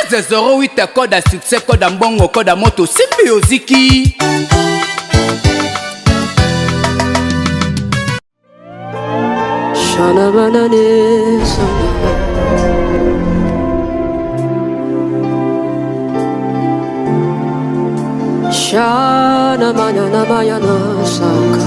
13 08 code ya succès, code ya mbongo, code ya moto, simbi oziki. Shana banane sana. Shana manana mayana saka.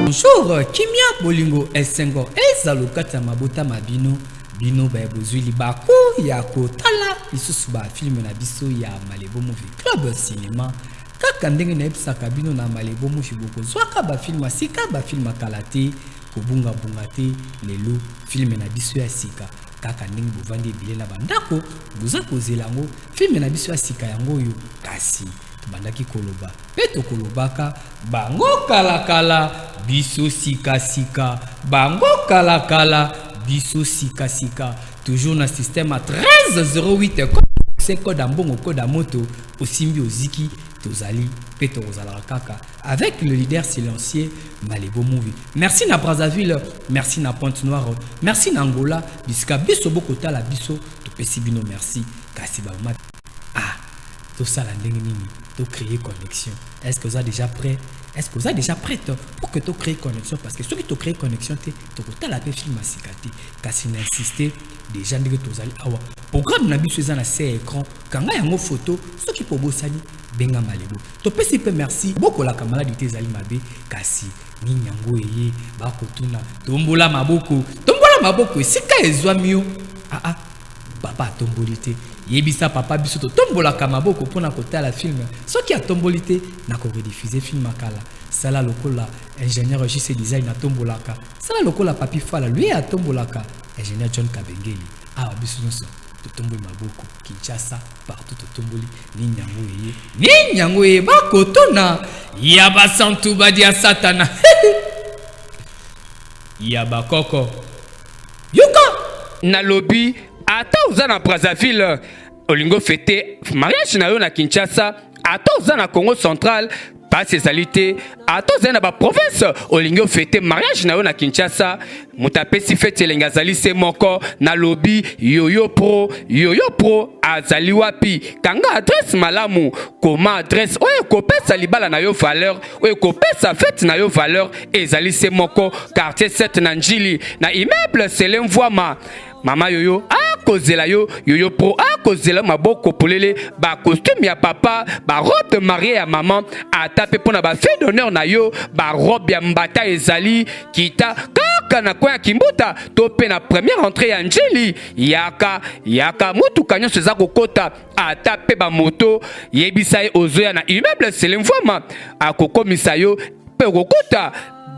Bonjour, kimia bolingo esengo ezalo kati ya mabota ma bino bino baye bozwi libaku ya kotala lisusu ba filme na biso ya Malebo Movie Club Cinema. Kaka ndenge nayebisaka bino na Malebo Movie bokozwaka ba filme ya sika, ba filme ya kala te, kobungabunga te. Lelo filme na biso ya sika, kaka ndenge bovandi ebele na bandako boza kozela yango, filme na biso ya sika yango oyo. Kasi tobandaki koloba mpe tokolobaka bango kalakala, biso sikasika, bango kalakala, biso sikasika, toujours na système ya 1308 se code ya mbongo, code ya moto, osimbi oziki. Tozali mpe tokozalaka kaka avec le leader silencieux Malebo Movie. Merci na Brazzaville, merci na Pointe Noire, merci na Angola, bisika biso bokotala biso, topesi bino merci. Kasi ba mama, ah, tosala ndenge nini to créer connexion? Est-ce que vous êtes déjà prêt? Est-ce que vous êtes déjà prête pour que to créer connexion? Parce que soki to créer connexion te, tokotala pe film ya sika te. Kasi na insister déjà ndenge tozali awa, programme na biso eza na se ya écran, kanga yango photo, soki pobosani benga Malebo. Topesi pe merci, bokolaka maladi te, ezali mabe. Kasi nini yango eye bakotuna? Tombola maboko, tombola maboko esika ezwami yo. Ah, ah, papa atomboli te, yebisa papa biso totombolaka maboko mpona kotala film. Soki atomboli te, nakorediffuser film akala. Sala lokola ingénieur JC Design atombolaka, sala lokola Papi Fala lui atombolaka, ingénieur John Kabengeli. Awa biso nyonso totomboli maboko, Kinshasa partout totomboli. Nini yango eye? Nini yango eye bakotuna? Ya basantu badi ya satana ya bakoko yoka. Nalobi ata oza na Brazzaville, olingi ofete mariage na yo na Kinshasa, ata oza na Congo Central, pasi ezali te. Ata ozali na baprovince, olingi ofete mariage na yo na Kinshasa, moto apesi feti elengi azali se moko. Nalobi Yoyo Pro. Yoyo Pro azali wapi? Kanga adresse malamu, koma adresse oyo ekopesa libala na yo valeur, oyo ekopesa fete na yo valeur. Ezali se moko, quartier 7 na Njili, na immeuble Sele Mvwama. Mama Yoyo akozela yo, Yoyo Pro akozela maboko polele, ba costume ya papa, ba robe de mariée ya mama, ata pe mpona ba fille d'honneur na yo, ba robe ya mbata ezali. Kita kaka na coin ya Kimbuta to pe na première entrée ya Njili. Yaka, yaka, motuka nyonso eza kokota, ata pe ba moto. Yebisa ye ozoya na immeuble Sele Mvwama, akokomisa yo pe okokota,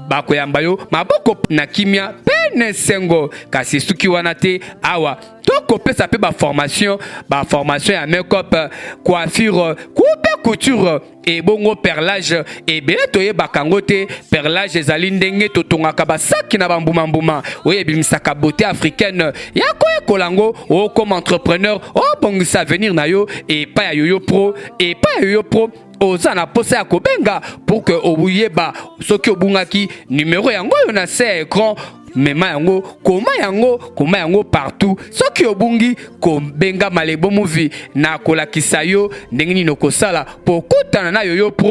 bakoyamba yo maboko na kimia pe na esengo. Kasi esuki wana te, awa tokopesa pe ba formation, ba formation ya make-up, coiffure, coupe, couture, ebongo perlage. Ebele toyebaka yango te. Perlage ezali ndenge totongaka basaki na bambuma-mbuma oyo ebimisaka beauté africaine. Ya koyekola yango, okoma entrepreneur, obongisa avenir na yo epai ya Yoyo Pro. Epai ya Yoyo Pro, oza na posa ya kobenga pour que oyeba soki obungaki numero yango oyo na se ya écran, mema yango, koma yango, koma yango partout. Soki obungi, kobenga Malebo Movie, na kolakisa yo ndenge nini okosala po okutana na Yoyo Pro.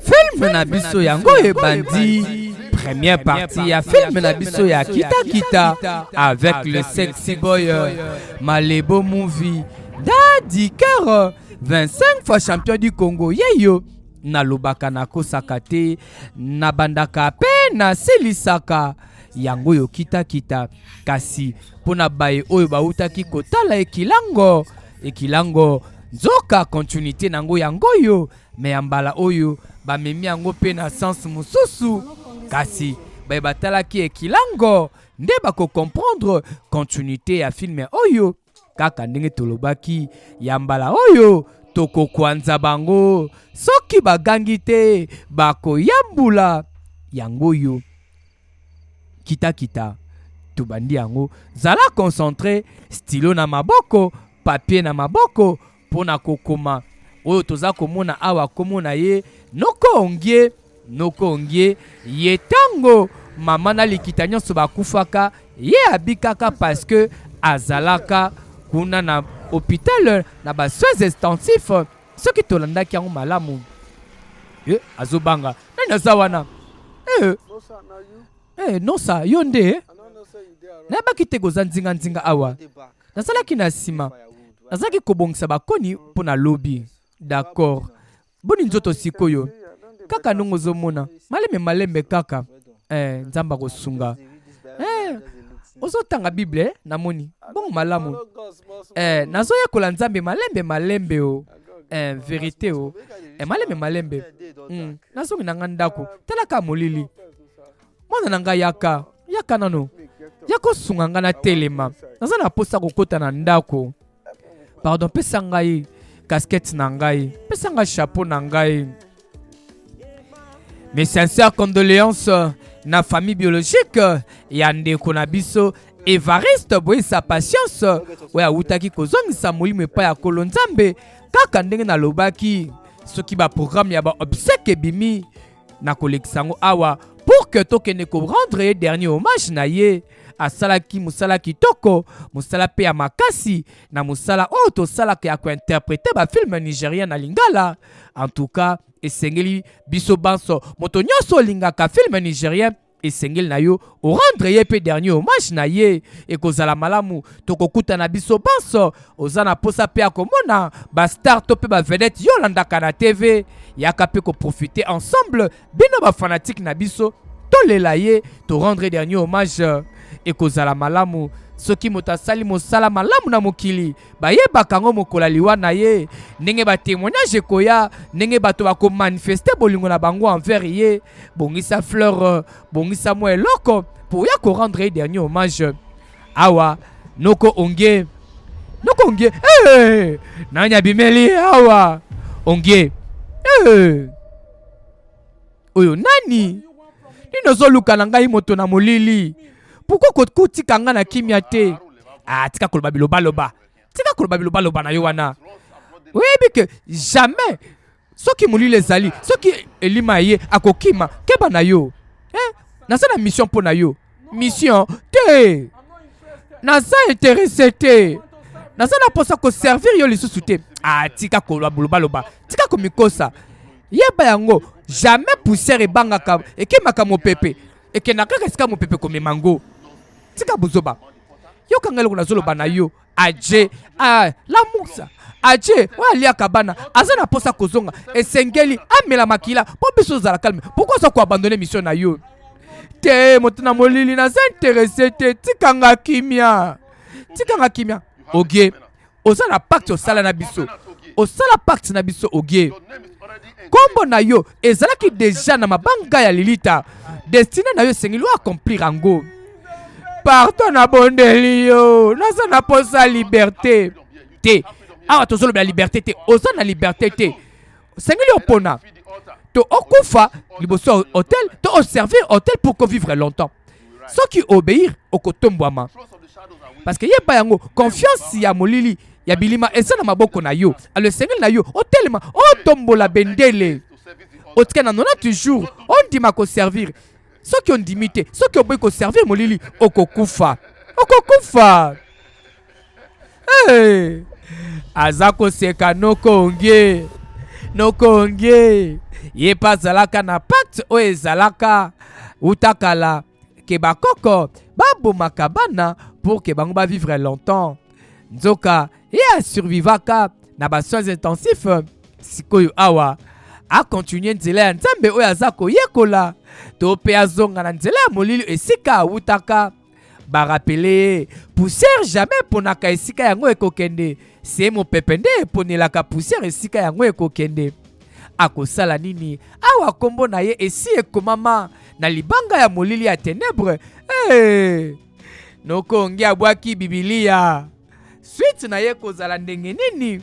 Film na biso yango ebandi, première partie ya film na biso ya Kita Kita avec le sexy boy Malebo Movie, Daddy Cœur, 25 fois champion du Congo. Yeyo nalobaka, nakosaka te, nabandaka mpe nasilisaka yango oyo kitakita. Kasi mpo na baye oyo bautaki kotala ekilango, ekilango nzoka continuité nango yango oyo, me ya mbala oyo bamemi yango mpe na sens mosusu. Kasi baye batalaki ekilango nde bakocomprendre continuité ya filme oyo. Kaka ndenge tolobaki, ya mbala oyo tokokwanza bango, soki bagangi te bakoyambula. Yango oyo kitakita tobandi yango. Zala concentré, stylo na maboko, papier na maboko mpo na kokoma oyo toza komona awa. Komona ye noko ongie, noko ongie ye, ntango mama na likita nyonso bakufaka, ye abikaka parce que azalaka kuna na hôpital na ba soins intensifs soki tolandaki yango malamu. Eh, azobanga nani aza wana? Eh, eh, nosa yo nde nayebaki te koza nzinganzinga awa. Nazalaki na nsima, nazalaki kobongisa bakoni mpo na lobi. D'accord, boni nzoto sikoyo? Kaka ndenge ozomona, malembe malembe kaka. Eh, Nzambe akosunga. Eh, ozotanga Bible eh? Namoni bongo malamu. Eh, nazoyekola Nzambe malembe malembe o. Eh, verite o. Eh, malembe malembe. Nazongi na nga ndako, talaka molili. Mwana na ngai, yaka, yaka nano, yaka osunga ngai na telema. Naza na mposa kokota na ndako. Pardon, pesa ngai casquette na ngai, pesa ngai chapeau na ngai. Mes sincères condoléances na famille biologique ya ndeko na biso Evariste Boyisa Patience oyo awutaki kozongisa molimo epai ya Nkolo Nzambe. Kaka ndenge nalobaki, soki baprogramme ya baobsèque ebimi, nakolekisa yango awa pour que tokende korendre ye dernier hommage na ye. Asalaki mosala kitoko, mosala mpe ya makasi na mosala oyo tosalaka ya kointerprete bafilme nigérien na lingala. En tout cas, esengeli biso banso, moto nyonso olingaka filme nigérien, esengeli na yo orendre ye mpe dernier hommage na ye. Ekozala malamu tokokutana biso banso. Oza na posa mpe ya komona bastar to mpe bavedette yo olandaka na TV, yaka mpe koprofite ensemble. Bino bafanatike na biso, tolela ye, torendre dernier hommage. Ekozala malamu. Soki moto asali mosala malamu na mokili, bayebaka yango mokolo ya liwa na ye, ndenge batémoignage ekoya, ndenge bato bakomanifeste bolingo na bango envers ye. Bongisa fleur, bongisa mwa eloko mpo oya korendre ye dernier hommage. Awa noko Ongie, noko Ongie, hey! Nani abimeli awa? Ongie, hey! Oyo nani? Nini ozoluka na ngai, moto na molili? Pourquoi kotika ngai na kimia te? Ah, tika koloba bilobaloba, tika koloba bilobaloba na yo wana. Oyebi ke jamais soki molili ezali, soki elima ye akokima. Keba na yo, eh? Naza na mission mpo na yo. Mission te, naza intéressé te, naza na mposa koservir yo lisusu te. Ah, tika koloba bolobaloba, tika komikosa. Yeba yango, jamais poussière ebangaka, ekemaka mopepe, ekendaka kaka esika mopepe komema ngo. Tika bozoba, yokanga eloko nazoloba na yo. Aje, ah, lamusa aje oyo aliaka bana aza na mposa kozonga. Esengeli amela makila mpo biso ozala calme. Pourquoi oza koabandone mission na yo te? Moto na molili, naza intéressé te, tikanga kimia, tikanga kimia. Ogie, oza na pacte osala na biso, osala pacte na biso. Ogie, nkombo na yo ezalaki deja na mabanga ya lilita. Destine na yo esengeli oaccomplir yango. Pardon, nabondeli yo, naza na posa liberté te. Awa tozolobela liberté te, oza na liberté te. Osengeli opona: to okufa liboso ya autel, to oservir autel pour kovivre longtemps. Soki obéir, okotombwama, parce que yeba yango, confiance ya molili ya bilima eza na maboko na yo. Alo esengeli na yo otelema, otombola bendele, otika na 90 jours, ondima koservir. Soki ondimi te, soki oboyi koservir molili, okokufa, okokufa. Hey! Aza koseka noko Ongie. Noko Ongie ye mpe azalaka na pacte oyo ezalaka uta kala ke bakoko babomaka bana pour ke bango bavivre longtemps. Nzoka ye asurvivaka na basoins intensifs. Sikoyo awa akontinue nzela ya Nzambe oyo aza koyekola, to mpe azonga na nzela ya molili esika awutaka? Barapele ye, poussière jamais eponaka esika yango ekokende, se mopepe nde eponelaka poussière esika yango ekokende. Akosala nini awa nkombo na ye esi ekomama na libanga ya molili ya ténèbre? Hey! Noko Ongi abwaki bibilia. Suite na ye kozala ndenge nini?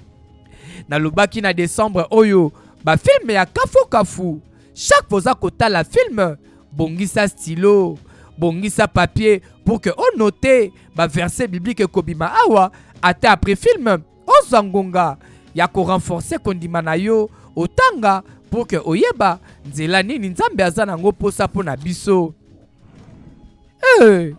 Nalobaki na décembre oyo bafilme ya kafukafu. Chaque fois oza kotala filme, bongisa stylo, bongisa papier pour que onote baverset biblique ekobima awa. Ata après film, ozwa ngonga ya korenforce kondima na yo, otanga pour que oyeba nzela nini Nzambe aza nango mposa mpo na biso. Hey!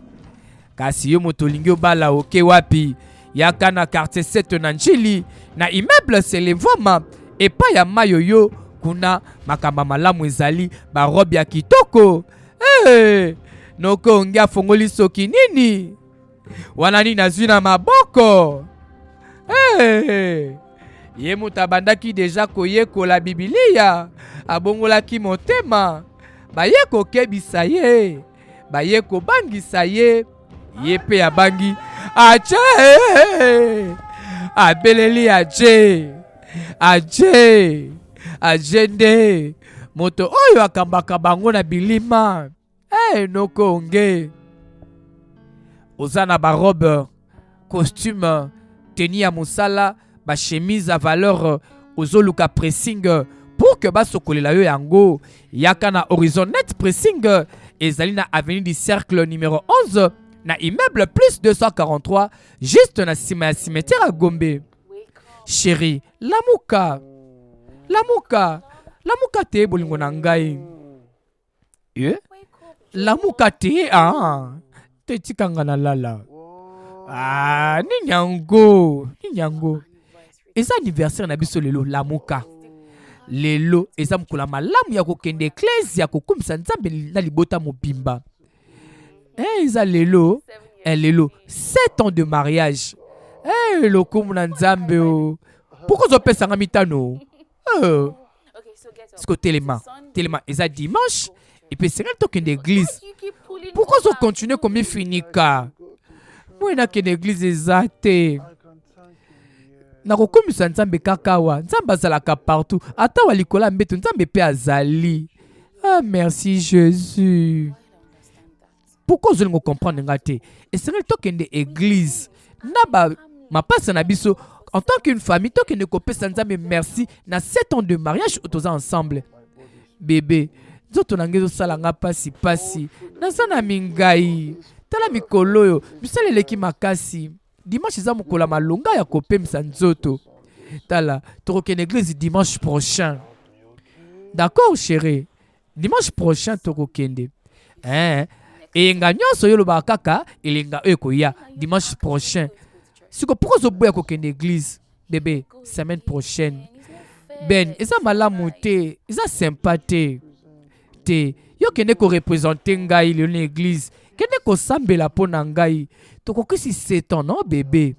Kasi yo moto olingi obala, oke wapi? Yaka na quartier 7 na Njili na immeuble Selevwama epai ya Mayoyo, kuna makambo malamu ezali, barobe ya kitoko. Hey, noko onge afongoli soki nini wana nini azwi na maboko. Hey, ye moto abandaki deja koyekola Bibilia, abongolaki motema, baye kokebisa ye, baye kobangisa ye, ye mpe abangi aje, abeleli aje, aje, aje nde moto oyo akambaka bango na bilima. Hey, noko onge oza na barobe, costume, tenue ya mosala, bachemise ya valeur, ozoluka pressing pour que basokolela yo yango. Yaka na Horizon Net Pressing, ezali na avenue du Cercle numéro 11 na immeuble plus 243, juste na nsima ya cimetière ya Gombe. Chérie, lamuka, lamuka, lamuka te bolingo na ngai. Eh? Lamuka te, ah. Te tika nga na lala. Ah, nini yango? Nini yango? Eza anniversaire na biso lelo, lamuka. Lelo eza mokolo ya malamu ya kokende eklezia ya kokumisa Nzambe na libota mobimba. Eh, eza lelo, eh, lelo 7 ans de mariage. Eh, lokumu na Nzambe o. Pourquoi ozopesa nga mitano? Eh. Siko telema, telema, eza dimanche epe esengeli tokende eglise. Pourquoi ozo continuer komifinika? Moi nakende eglise eza te. Nakokumisa Nzambe kaka awa. Nzambe azalaka partout, ata wa likolo ya mbeto Nzambe mpe azali. Ah, merci Jésus. Pourquoi ozolinga comprendre nga te? Esengeli tokende église na ba mapasa na biso en tant qu'une famille, tokende kopesa Nzambe merci na 7 ans de mariage oyo toza ensemble. Bebe, nzoto na ngai ezosala nga pasi pasi, naza na mingai. Tala mikolo oyo misala eleki makasi. Dimanche eza mokolo ya malonga ya kopemisa nzoto. Tala, tokokende église dimanche prochain. D'accord chérie, dimanche prochain tokokende. Eh, eyenga nyonso yo olobaka kaka elenga oyo ekoya dimanche prochain. Siko pourquoi ozoboya kokende église bebe semaine prochaine? Ben, eza malamu te, eza sympa te. Te, yo kende korepresente ngai lelo na église, kende kosambela mpo na ngai. Tokokisi 7 ans non bebe?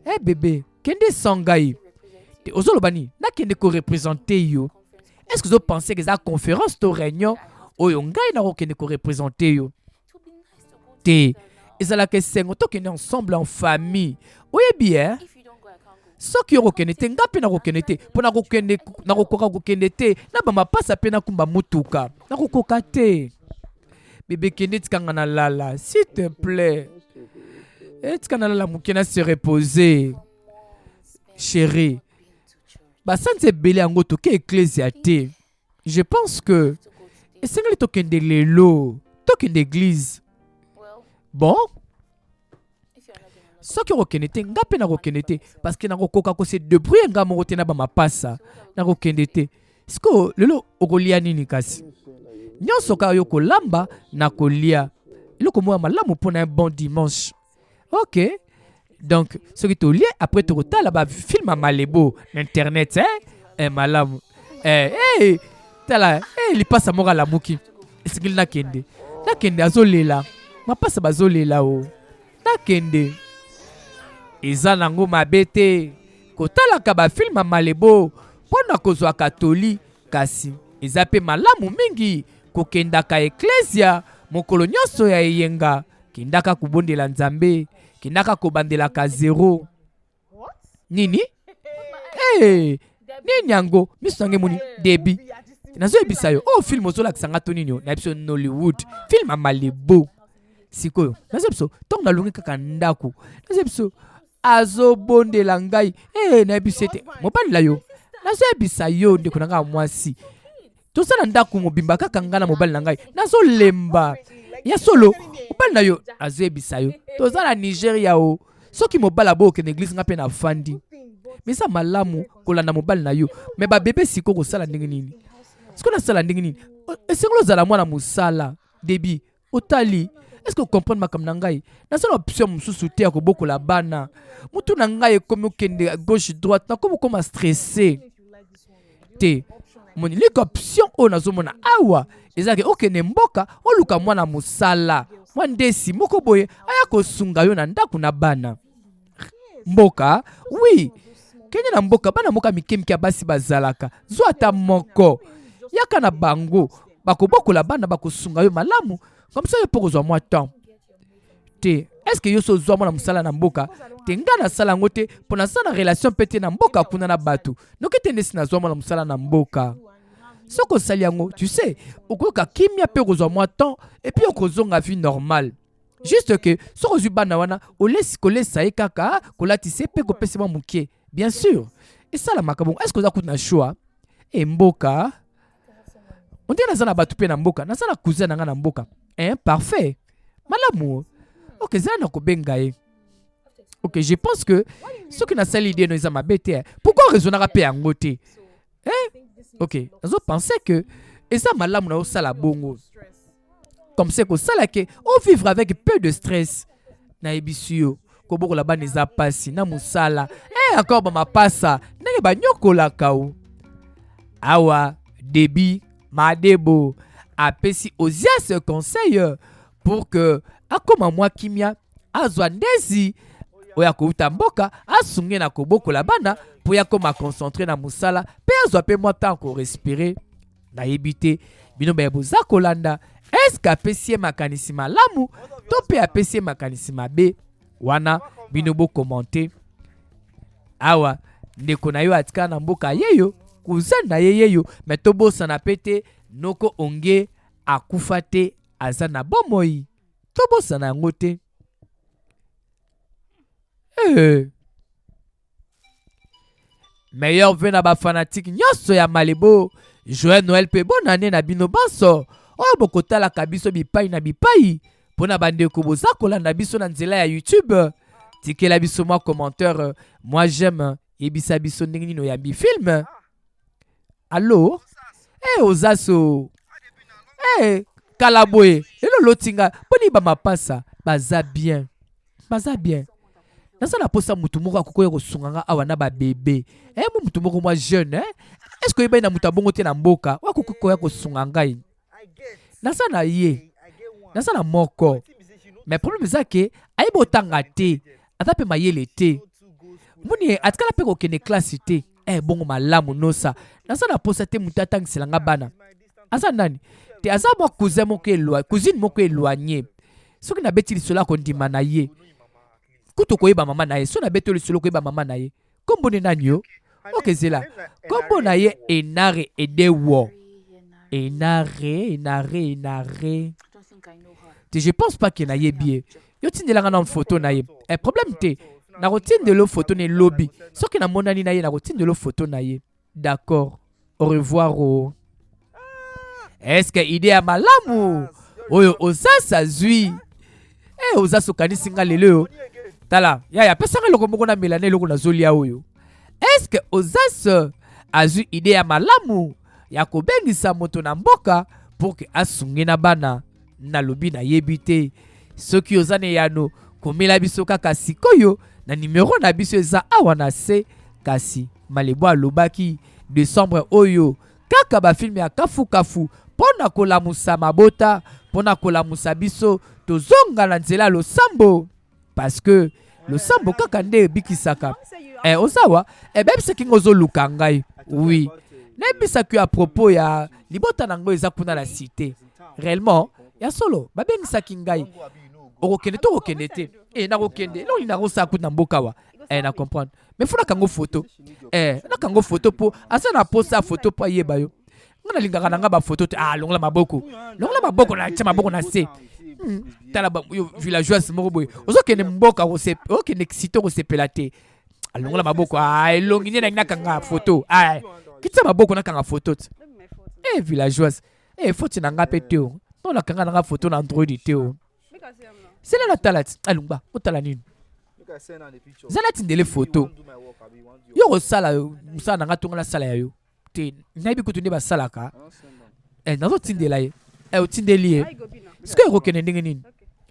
Eh bebe, kende sans ngai. Te, ozoloba nini? Nakende korepresente yo. Est-ce que ozopense que eza conférence to réunion oyo ngai nakokende korepresente yo? Te, ezalaka esengo tokende ensemble en famille. Oyebi eh? Soki okokende te, nga mpe nakokende te, mpo nakokende, nakokoka kokende te na bamapasa mpe nakumba motuka, nakokoka te. Bebe, kende, tika nga nalala s'il te plaît. Eh, tika nalala moke na se reposer. Chérie, basanza ebele yango toke eklezia te. Je pense que esengeli tokende lelo, tokende église. Bon, soki okokende te, nga mpe nakokende te, parce que nakokoka kose débrouiller nga moko te na bamapasa, nakokende te. Sikoyo lelo okolia nini kasi? Nyonso kaka yo kolamba na kolia. Eloko moko ya malamu mpona un bon dimanche. Ok, donc soki tolie après tokotala ba film ya malebo na internet, eh? Eh, malamu. Eh, eh, tala, eh, lipasa moko alamuki. Esengeli nakende. Nakende, azolela. Mapasa bazolela o. Nakende. Eza nango mabe te kotalaka ba film ya malebo mpo na kozwaka toli, kasi eza mpe malamu mingi kokendaka eklezia mokolo nyonso ya eyenga. Kendaka kobondela Nzambe, kendaka kobandelaka zero. Nini? Hey, nini yango? Miso na ngai emoni debi. Nazoyebisa yo, oh film ozolakisa nga to nini yo? Na biso Nollywood, film ya malebo. Sikoyo, nazoyebisa yo, ntango nalongi kaka ndako, nazoyebisa yo, azobondela ngai. Eh, nayebisi ete mobali na yo, nazoyebisa yo ndeko na ngai ya mwasi, toza na ndako mobimba kaka ngai na mobali na ngai, nazolemba. Ya solo, mobali na yo azoyebisa yo, toza na Nigeria o. Soki mobali aboyi okende eglise, ngai mpe nafandi. Mais eza malamu kolanda mobali na yo. Mais ba bebe sikoyo kosala ndenge nini? Sikoyo nasala ndenge nini? Esengeli ozala mwana mosala. Debi, otali. Est-ce que comprendre makambo na ngai? Naza na option mosusu te ya kobokola bana. Mutu na ngai ekomi okende gauche droite, nakomi okoma stressé. Te. Moni lika option oyo nazomona awa ezalaki okende mboka oluka mwana mosala mwa ndesi moko boye aya kosunga yo na ndako na bana. Mboka oui, kende na mboka, bana mboka mike mike ya basi bazalaka, zwa ata moko, yaka na bango, bakobokola bana, bakosunga yo malamu, comme ça yo mpo kozwa mwa temps te. Est-ce que yo so ozwa mwana mosala na mboka te? Nga nasala yango te mpo naza na relation mpe te na mboka kuna na bato, noki te ndesi nazwa mwana mosala na mboka. Soki osali yango, tu sais, okoyoka kimia mpe okozwa mwa temps et puis okozonga vie normale. Juste que soki ozwi bana wana, olesi kolesa ye kaka, kolatisa ye mpe kopesa mwa moke, bien sûr esalamaka bongo. Est-ce que oza kutu na choix? E mboka ondenge naza na bato mpe na mboka, naza na cousin na nga na mboka. Hein, parfait, malamu. Ok, zala na kobenga ye. Ok, je pense que soki nasali idée no eza mabe te. Pourquoi raisonnaka mpe yango te, eh? Ok, nazo penser que eza malamu na osala bongo, comme ça kosala ke ovivre avec peu de stress. Nayebisi yo, kobokola bana eza pasi na mosala, eh, encore bamapasa ndenge banyokolaka o awa. Debi Madebo apesi Ozias conseil pour que akoma mwa kimia, azwa ndezi oyo akouta mboka asunge na kobokola bana mpo ya koma concentré na mosala mpe azwa mpe mwa temps korespirer. Nayebi te bino baye boza kolanda, eske apesi ye makanisi malamu to mpe apesi ye makanisi mabe? Wana bino bokommente awa. Ndeko na yo atikala na mboka yeyo, cousin na ye yeyo, me tobosana mpe te noko Onge akufa te, aza na bomoi, tobosana yango te. Eh. Meilleur vœu na bafanatike nyonso ya Malebo, joyeux Noël mpe bonne année na bino banso oyo bokotalaka biso bipai na bipai. Mpo na bandeko boza kolanda biso na nzela ya YouTube, tikela biso mwa commentaire, mwa j'aime, yebisa biso ndenge nini oyambi film. Allo, eh, oza so eh, kala boye lelo olotinga mponi bamapasa baza bien, baza bien. Naza na posa mutu moko akoki kosunga nga awa na babebe, eh, mo mutu moko mwa jeune, eh? Est ce que oyebani na mutu abongo te na mboka oyo akoki koya kosunga ngai? Naza na ye, naza na moko, mais problème eza ke ayebi otanga te, aza mpe mayele te, moni atikala mpe kokende klase te. Eh, bongo malamu nosa, naza na posa te mutu atangisela nga bana. Aza nani te? Aza mwa cousin moko eloi, cousine moko éloigné. Soki nabeti lisolo akondima na ye, kutu koyeba mama na ye. So nabeti lisolo koyeba mama na ye, kombo ne nani yo? Ok, zela, kombo na ye Enare Edewo. Enare, Enare, Enare te, je pense pas ke nayebi ye. Yo tindelanga na photo na ye. Eh, problème te, nakotindela photo na elobi soki namonani na ye, nakotindela photo na ye. D'accord, au revoir. O est-ce que idée ya malamu oyo Ozasa zwi? Eh, Ozasa okanisi nga lelo oyo. Tala yaya, apesanga eloko moko na mela na eloko nazolia oyo. Est-ce que Ozasa azwi idée ya malamu ya kobengisa moto na mboka pour que asunge na bana? Nalobi nayebi te. Soki oza na eyano, komela biso kaka sikoyo na nimero na biso eza awa na se. Kasi Malebo alobaki décembre oyo kaka bafilme ya kafukafu mpo na kolamusa mabota, mpo na kolamusa biso tozonga na nzela ya losambo, parce que losambo kaka nde ebikisaka. Eh, ozawa eh, bayebisaki nga ozoluka ngai. Oui, nayebisaki yo à propos ya libota na ngai eza kuna na cité. Réellement, ya solo babengisaki ngai. Okokende to okokende te? Eh, nakokende. Eloko nini nakosala kuna mboka wa? Eh, na comprendre, mais faut nakango photo. Eh, nakango photo mpo aza na posa ya photo mpo ayeba yo. Nga nalingaka na nga bafoto te. Ah, longola maboko, longola maboko, na tia maboko na se. Tala yo villageoise moko boye, ozokende mboka, okende cité, okosepela te. Alongola maboko. Ah, elongi nde nangi nakanga photo. Ah, kitisa maboko nakanga photo te. Eh, villageoise, eh, foti na nga mpe te o no nakanga nanga photo na Android te o. Sela natala ti alungba otala nini, zala tindele photo. Yo kosala mosala na nga tonga nasala ya yo te, nayebi kutu nde basalaka. Eh, nazotindela ye. Eh, otindeli ye, sikoyo ekokende ndenge nini?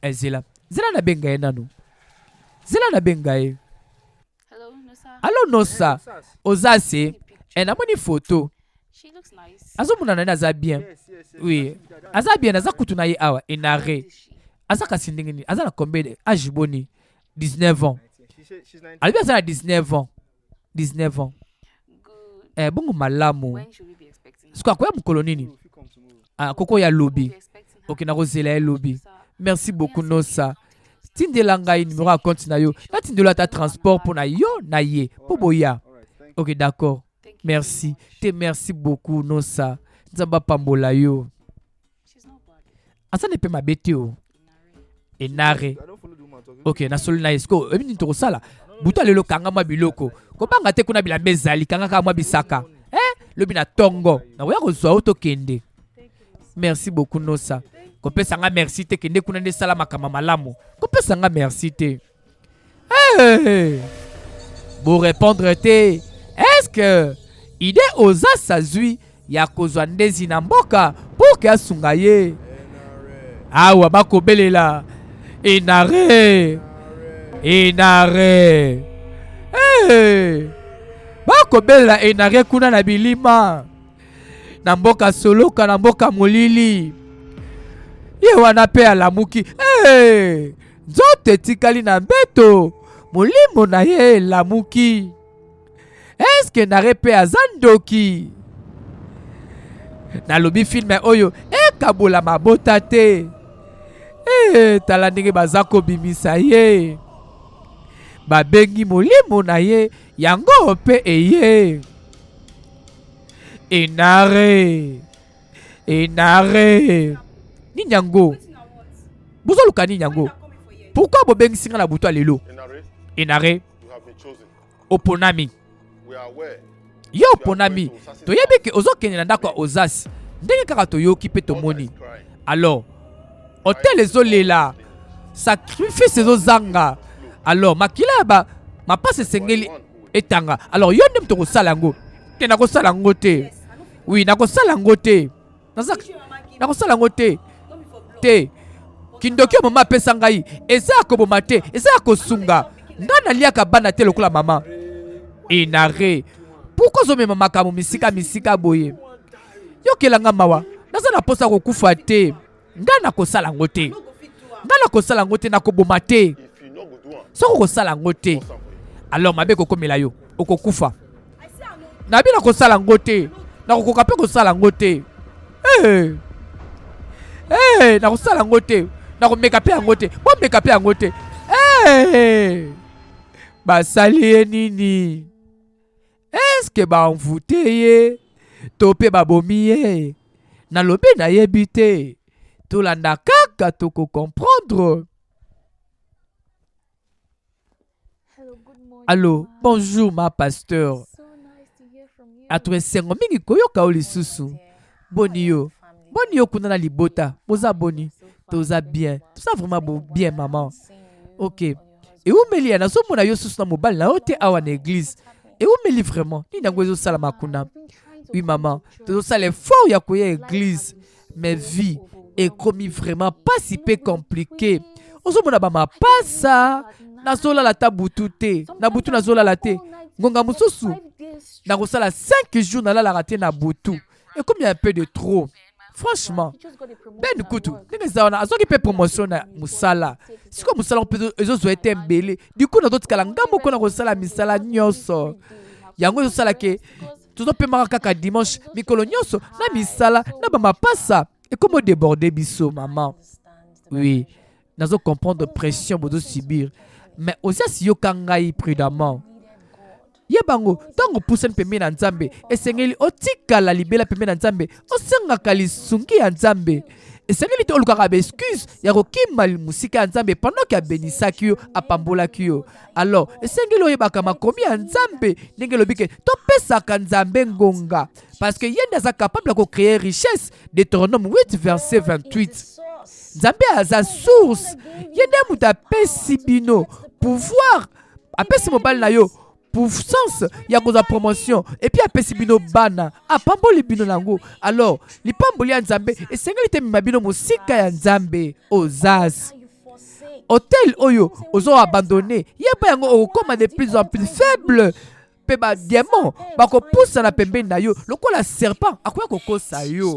Eh, zela zela nabenga ye nanu zela nabenga ye alo nosa oza se eh, namoni foto azomona nani aza bien oui aza bien aza kutu na ye awa enare aza kasi ndenge nini aza na combien age boni 19 ans alobi aza na 19 ans 19 ans eh, bongo malamu siko akoya mokolo nini ah, koko ya lobi ok nakozela ye lobi merci beaucoup nosa tindela ngai numero ya compte na yo natindela ata transport mpo na yo na ye mpo boya ok d'accord merci te merci beaucoup nosa nzambe apambola yo aza na mpe mabe te o enare ok nasoli na ye sikoyo oyebi nini tokosala butu ya lelo kanga mwa biloko kobanga te kuna bilamba ezali kanga kaka mwa bisaka eh, lobi na tongo nakoya kozwa yo tokende merci beaucoup nosa kopesa nga merci te kende kuna nde sala makambo malamu kopesa nga merci te Hey! Bo répondre te. Est-ce que idée oza sazui ya kozwa ndezi na mboka pour que asunga ye? Awa bakobelela enare enare hey! Bakobelela enare kuna na bilima. na mboka soloka na mboka molili ye wana mpe alamuki hey! nzoto etikali na mbeto molimo na ye elamuki eske nare mpe aza ndoki nalobi filme oyo ekabola mabota te hey, tala ndenge baza kobimisa ye babengi molimo na ye yango mpe eye Enare. Enare. Nini yango? Bozoluka nini yango? Pourquoi bobengisi nga na butu ya lelo? Enare. Oponami. Yo oponami. Toyebi ke ozokende na ndako ya Ozas. Ndenge kaka toyoki mpe tomoni. Alors, hotel ezolela. Sacrifice ezozanga. Alors, makila ya ba mapasa esengeli etanga alors yo nde moto okosala yango te nakosala yango te oui nakosala yango te nakosala yango te te kindoki oyo mama apesa ngai eza ya koboma te eza ya kosunga ngai naliaka bana te lokola mama enare pourkui ozomema makambo misika misika boye yokela nga mawa naza na mposa kokufa te ngai nakosala yango te ngai nakosala yango te nakoboma te soki okosala yango te alors mabe ekokomela yo okokufa nabi nakosala yango te nakokoka mpe kosala yango te hey. Eh. Hey, eh, nakosala yango te nakomeka mpe yango te bomeka mpe yango te hey. Eh. basali ye nini eske baenvoute ye to mpe babomi ye nalobi nayebi te tolanda kaka toko comprendre Allo, bonjour ma pasteur. Ato esengo mingi koyoka yo lisusu. Boni yo. Boni yo kuna na libota. Boza boni. Toza bien. Toza vraiment bo bien maman. OK. Eumeli ya nazomona yo susu na mobali na yo te awa na église. Eumeli vraiment. Nini yango ezosalama kuna? Oui maman, tozosala effort ya koya église. Mais vie ekomi vraiment pasi pe compliqué. Ozomona ba mapasa nazolala ata butu te na butu nazolala te ngonga mosusu nakosala 5 jours nalalaka te na butu ekomi un peu de trop franchement ben kutu ndenge eza wana azwaki mpe promotion na mosala sikoyo mosala mpe ezozwa ete ebele du coup nazotikala nga moko na kosala misala nyonso yango ezosala ke tozopemaka kaka dimanche mikolo nyonso na misala na bamapasa ekomi odeborde biso mama oui nazo comprendre pression bozo subir mais oziasi yoka ngai prudemment yeba yango ntango opusani pembeni na nzambe esengeli otikala libela pembeni na nzambe osengaka lisungi ya nzambe esengeli te olukaka baexcuse ya kokima mosika ya nzambe pendant ke abenisaki yo apambolaki yo alors esengeli oyebaka makomi ya nzambe ndenge elobi ke topesaka nzambe ngonga parce que ye nde aza capable ya kocree richesse deutéronome 8 verset 28 nzambe aza source ye nde moto apesi bino pouvoir apesi mobali na yo puissance ya kozwa promotion epuis apesi bino bana apamboli bino na yango alors lipamboli ya nzambe esengeli te mema bino mosika ya nzambe ozas. Hotel oyo ozo abandonne, yeba yango okokoma de plus en plus faible mpe ba demon bakopusana pembeni na yo lokola serpent akoya kokosa yo.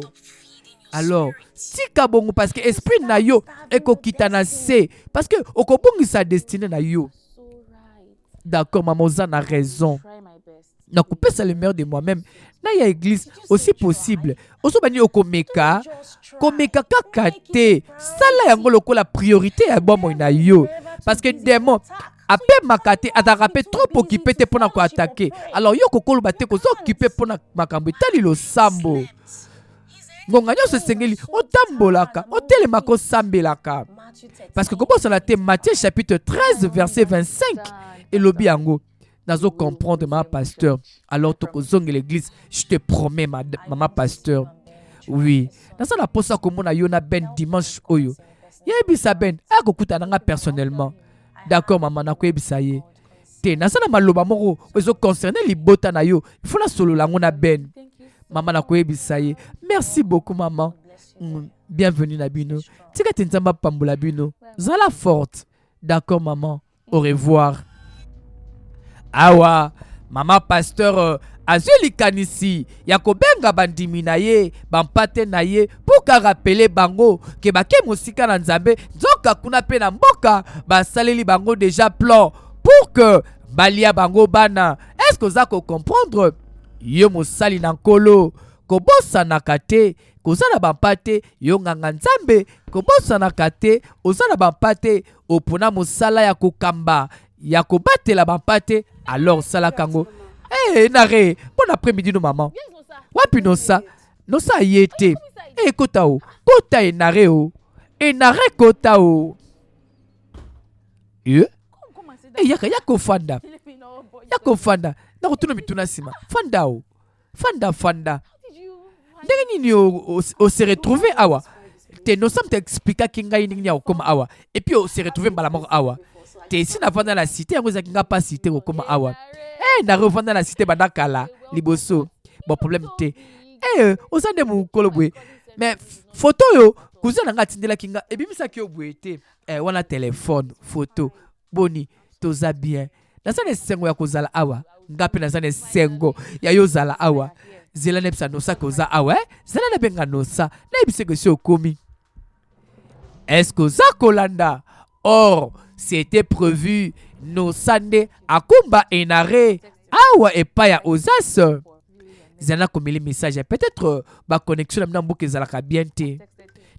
Alors tika bongo parce que esprit na yo ekokita na se parce que okobungisa destinée na yo. D'accord mama, oza na raison. Nakopesa le meilleur de moi-même na ya église aussi possible. Ozoba nini? Okomeka komeka kaka te, sala yango lokola priorité ya bomoi na yo parce que démon apemaka te, azalaka mpe trop occupé te mpona koattaquer. Alors yo kokoloba te koza occupé mpona makambo etali losambo. Ngonga nyonso esengeli otambolaka, otelemaka, osambelaka parce que kobosana te, Matthieu chapitre 13 verset 25 elobi yango. Nazo comprendre, mama pasteur. Alors tokozongela église, je te promets, ma, mama pasteur. Oui, naza na mposa komona yo na Ben dimanche oyo. Yebisa Ben aya kokutana na nga personnellement. D'accord mama, nakoyebisa ye. Te, naza na maloba moko oyo ezoconcerne libota na yo, ifo nasolola yango na Ben. Mama, nakoyebisa ye. Merci beaucoup mama. Bienvenue na bino. Tika te Nzambe apambola bino. Zala forte. D'accord maman, au revoir. Awa mama pasteur azwi likanisi ya kobenga bandimi na ye, bampate na ye, mpo karappeler bango ke bake mosika na Nzambe. Nzoka kuna mpe na mboka basaleli bango déjà plan pour que balia bango bana. Est-ce oza kocomprendre? Yo mosali na Nkolo, kobosanaka te koza na bampate. Yo nganga Nzambe, kobosanaka te oza na bampate. Opona mosala ya kokamba, ya kobatela bampate, alors osalaka yango. Hey, nare bon après-midi no mama. Wapi Nosa? Nosa aye te. Hey, kota o, kota enare o, enare kota o. Ye hey, yaka, yaka ofanda, yaka ofanda. Nakotuna mituna nsima. Fanda o, fanda, fanda. Ndenge nini ose retrouve awa? Te, Nosa moto expliquaki ngai ndenge nini ya kokóma awa. Et puis ose retrouve mbala moko awa te? Esi navanda na cité, yango ezalaki nga mpasi te kokóma awa. Eh, nare ovanda na cité banda kala liboso. Bon, problème te. Eh, oza nde mokolo boye, mais photo oyo cousin na nga atindelaki nga ebimisaki yo boye te. Eh, wana telefone photo. Boni, toza bien. Naza na esengo ya kozala awa. Nga mpe naza na esengo ya yo ozala awa. Zela nayebisa Nosaki oza awa. Eh? Zela nabenga Nosa, nayebisaka esi okomi. Est-ce que oza kolanda? Or c'était prévu Nosa nde akumba Enare awa epai ya Ozas. Zela nakomeli message. Peut-être baconnexion na bino ya mboka ezalaka bien te.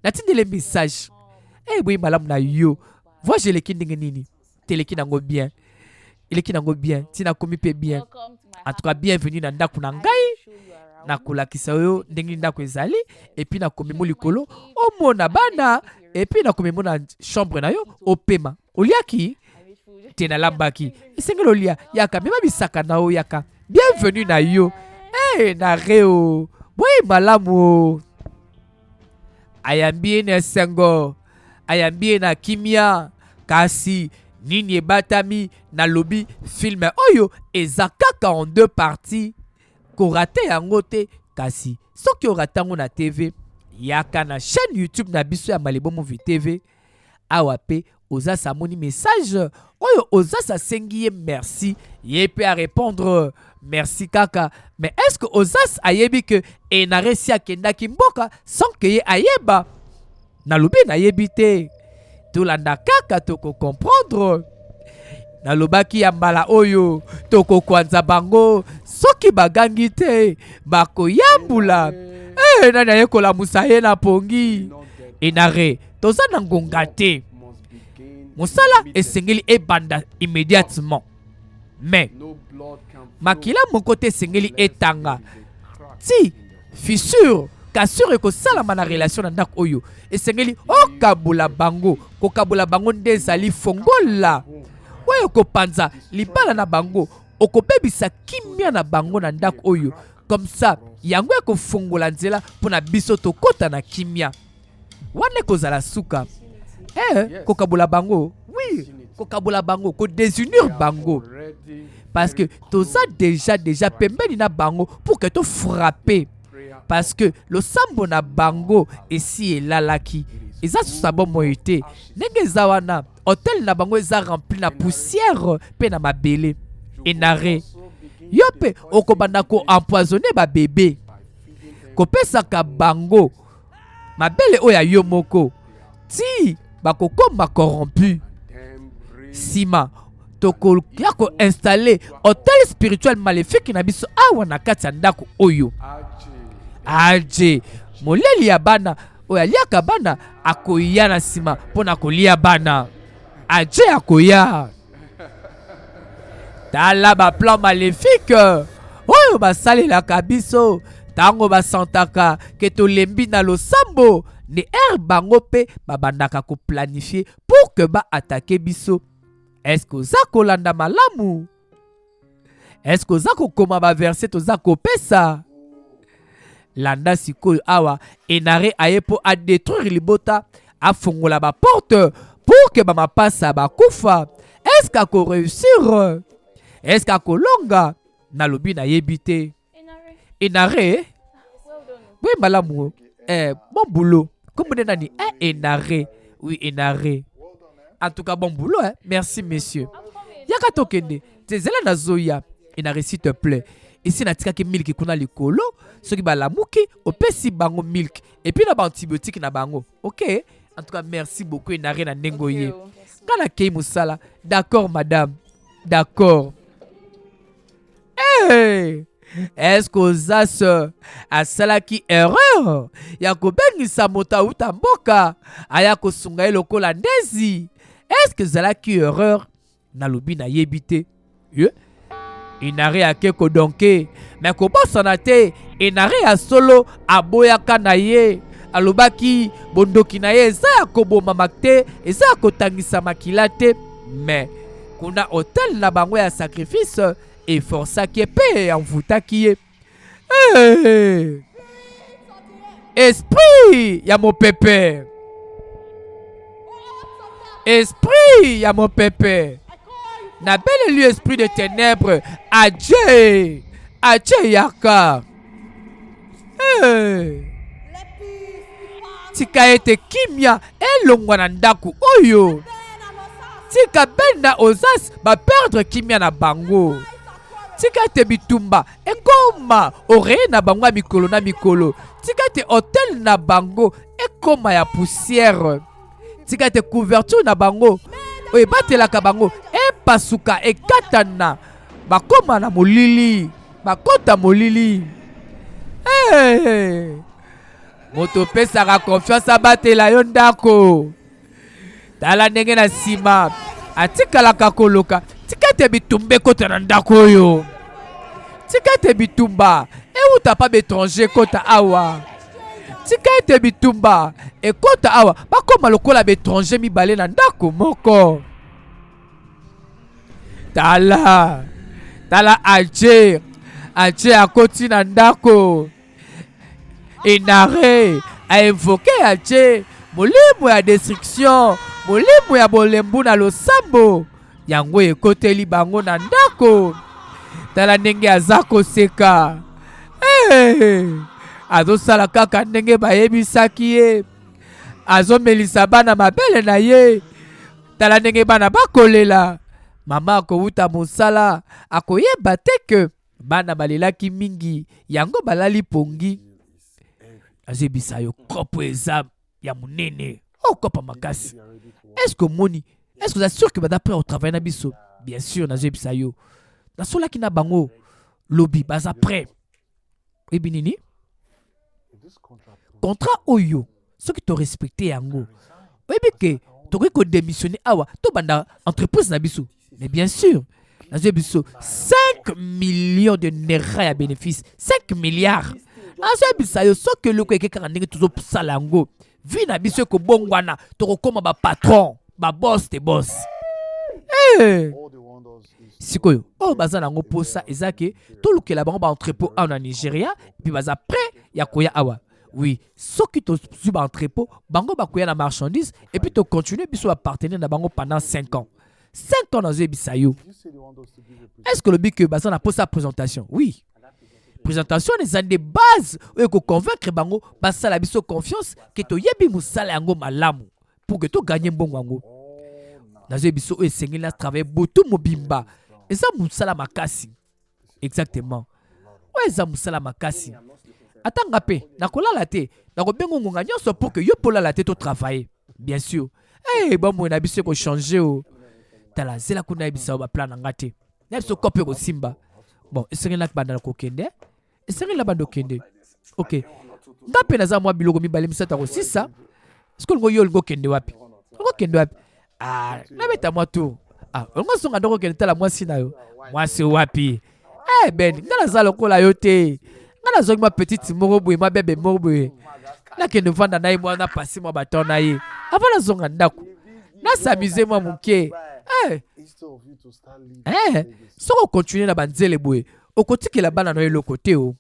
Natindeli message. Eh, boyi malamu na yo. Voyage eleki ndenge nini? Teleki nango bien, eleki nango bien, ntina komi mpe bien. En tout cas, bienvenue na ndako na ngai. Nakolakisa yo ndenge ndako ezali, et puis nakomemo likolo omona bana, et puis nakomemo na chambre na yo opema. Oliaki te? Nalambaki, esengeli olia. Yaka, mema bisaka na yo, yaka. Bienvenue na yo. Hey, na reo boye malamu o. Ayambi ye na esengo, ayambi ye na kimia. Kasi nini ebatami? Nalobi film oyo eza kaka en deux parties, korater yango te. Kasi soki orater yango na TV, yaka na chaîne YouTube na biso ya Malebo Movie TV. Awa mpe Ozas amoni message oyo. Ozas asengi ye merci, ye mpe arépondre merci kaka. Mais est ce que Ozas ayebi ke Enare si akendaki mboka sans ke ye ayeba? Nalobi nayebi te, tolanda kaka, tokocomprendre. Nalobaki ya mbala oyo tokokwanza bango, soki bagangi te bakoyambula. Hey, nani aye kolamusa ye na pongi? Enare, toza na ngonga te, mosala esengeli ebanda immédiatement. Mais makila moko te esengeli etanga ti fissure, cassure ekosalama na relation na ndako oyo. Esengeli okabola bango. Kokabola bango nde ezali fongola oyo kopanza libala na bango. Okobebisa kimia na bango na ndako oyo. Comme ça yango ekofongola nzela mpo na biso tokɔta na kimia. Wana ekozala suka. Eh, kokabola bango, oui, kokabola bango, kodésunir bango, parce que toza déjà pembeni na bango pour que tofrappe, parce que losambo na bango esi elalaki, eza susa bomoi te ndenge eza wana. Hotel na bango eza rempli na poussière mpe na mabele. Enare, yo mpe okobanda ko empoisonner ba bebe, kopesaka bango mabele oyo ya yo moko ti bakokoma corrompu. Nsima tokoya koinstalle hotel spirituel maléfique na biso awa na kati ya ndako oyo. Aje moleli ya bana oyo aliaka bana akoya na nsima mpo na kolia bana. Aje akoya. Tala ba plan maléfique oyo basalelaka biso ntango basantaka ke tolembi na losambo nde heure bango mpe babandaka koplanifie pour que ba attaquer biso. Est-ce que oza kolanda malamu? Est-ce que oza kokoma ba verset toza kopesa? Landa sikoyo awa Enare aye mpo a détruire libota, afongola ba porte pour que ba mapasa bakufa. Est-ce que ako réussir? Est-ce que akolonga? Nalobi nayebi te. Enare, oui malamu, eh, bon boulot. Kombo nde nani? Eh, Enare. Oui, Enare. En tout cas, bon boulot, hein. Merci, monsieur. Yaka tokende. Zela nazoya. Enare, s'il te plaît. Esi natikaki miliki kuna likolo, soki balamuki, opesi bango milk et puis na ba antibiotique na bango. OK? En tout cas, merci beaucoup Enare na ndenge oye. Nga nakei mosala. D'accord, madame. D'accord. Hey! Est-ce que Ozas asalaki erreur ya kobengisa moto auta mboka aya kosunga ye lokola ndezi? Est-ce que ezalaki erreur? Nalobi nayebi te. Ye? Enare ake kodonke, me kobosana te, Enare ya solo aboyaka na ye. Alobaki bondoki na ye eza ya kobomama te, eza ya kotangisa makila te, me kuna hotel na bango ya sacrifice eforsaki ye mpe envoutaki ye. Hey! Esprit ya mopepe, esprit ya mopepe, nabeleli esprit de ténèbres, adieu, adieu yaka. Hey! Tika ete kimia elongwa na ndako oyo. Tika Ben na Ozas ba perdre kimia na bango. Tika ete bitumba ekoma oreiller na bango ya mikolo na mikolo. Tika ete hotel na bango ekoma ya poussière. Tika ete couverture na bango oyo ebatelaka bango epasuka, ekatana, bakoma na molili, bakota molili. Hey! Moto opesaka confiance abatela yo ndako. Tala ndenge na nsima atikalaka koloka. Tika ete bitumba ekota na ndako oyo. Tika ete bitumba euta pa baetranger ekota awa. Tika ete bitumba ekota awa, bakoma lokola baetranger mibale na ndako moko. Tala, tala Alger, Alger akoti na ndako. Enare a invoqué Alger molimo ya destruction, molimo ya bolembu na losambo yango ekoteli bango na ndako. Tala ndenge aza koseka. Hey, azosala kaka ndenge bayebisaki ye, azomelisa bana mabele na ye. Tala ndenge bana bakolela. Mama akowuta mosala akoyeba te ke bana balelaki mingi, yango balali pongi. Azoyebisa yo kopo eza ya monene, oh kopo makasi. Est-ce que omoni, est-ce que oza sûr que baza prêt au travail na biso? Bien sûr, nazoyebisa yo, nasolaki na bango lobi, baza prêt. Oyebi nini? Contrat oyo soki to respecte yango, oyebi ke tokoki ko démissionner awa, tobanda entreprise na biso. Mais bien sûr, nazoyebi biso 5 millions de naira ya bénéfice, 5 milliards. Nazoyebisa yo soki eloko eke kaka ndenge tozosala yango, vie na biso ekobongwana, tokokoma ba patron, ba boss de boss. Hey! Sikoyo oyo baza nango posa eza ke tolukela bango ba entrepôt awa na Nigeria, puis baza prêt ya koya awa. Oui, soki tozwi ba entrepôt, bango bakoya na marchandise et puis to continuer biso ba partenaire na bango pendant 5 ans. 5 ans nazoyebisa yo. Est-ce que lobi que baza na posa présentation? Oui. Présentation eza nde base oyo ekoconvaincre bango basala biso confiance ke toyebi mosala yango malamu pour que toganye mbongo yango. Nazoyebi biso oyo esengeli na travailler butu mobimba. Eza mosala makasi. Exactement. Oyo eza mosala makasi. Ata nga mpe nakolala te, nakobenga ngonga nyonso pour que yo mpe olala te to travailler. Bien sûr. Hey, bomoi na biso ekochange o. Tala, zela kuna yebisa yo baplan na nga te. Na biso kope ekosimba. Bon, esengeli nakobanda na kokende. Esengeli na banda okende. Ok. Nga mpe naza mwa biloko mibale misato ya kosisa. Sikoyo olingo yo olingo okende wapi? Olingo okende wapi? Ah, nabeta mwa tour. Ah, olingo ozonga ndoko okende tala mwasi na yo. Mwasi wapi? Eh Ben, nga naza lokola yo te. Nga nazwaki mwa petite moko boye, mwa bebe moko boye. Nakende vanda na ye mwa na pasi mwa baton na ye. Avant nazonga ndako. Nasamize mwa moke. Eh. Eh, soki okontinue na banzele boye okotikela bana na yo eloko te o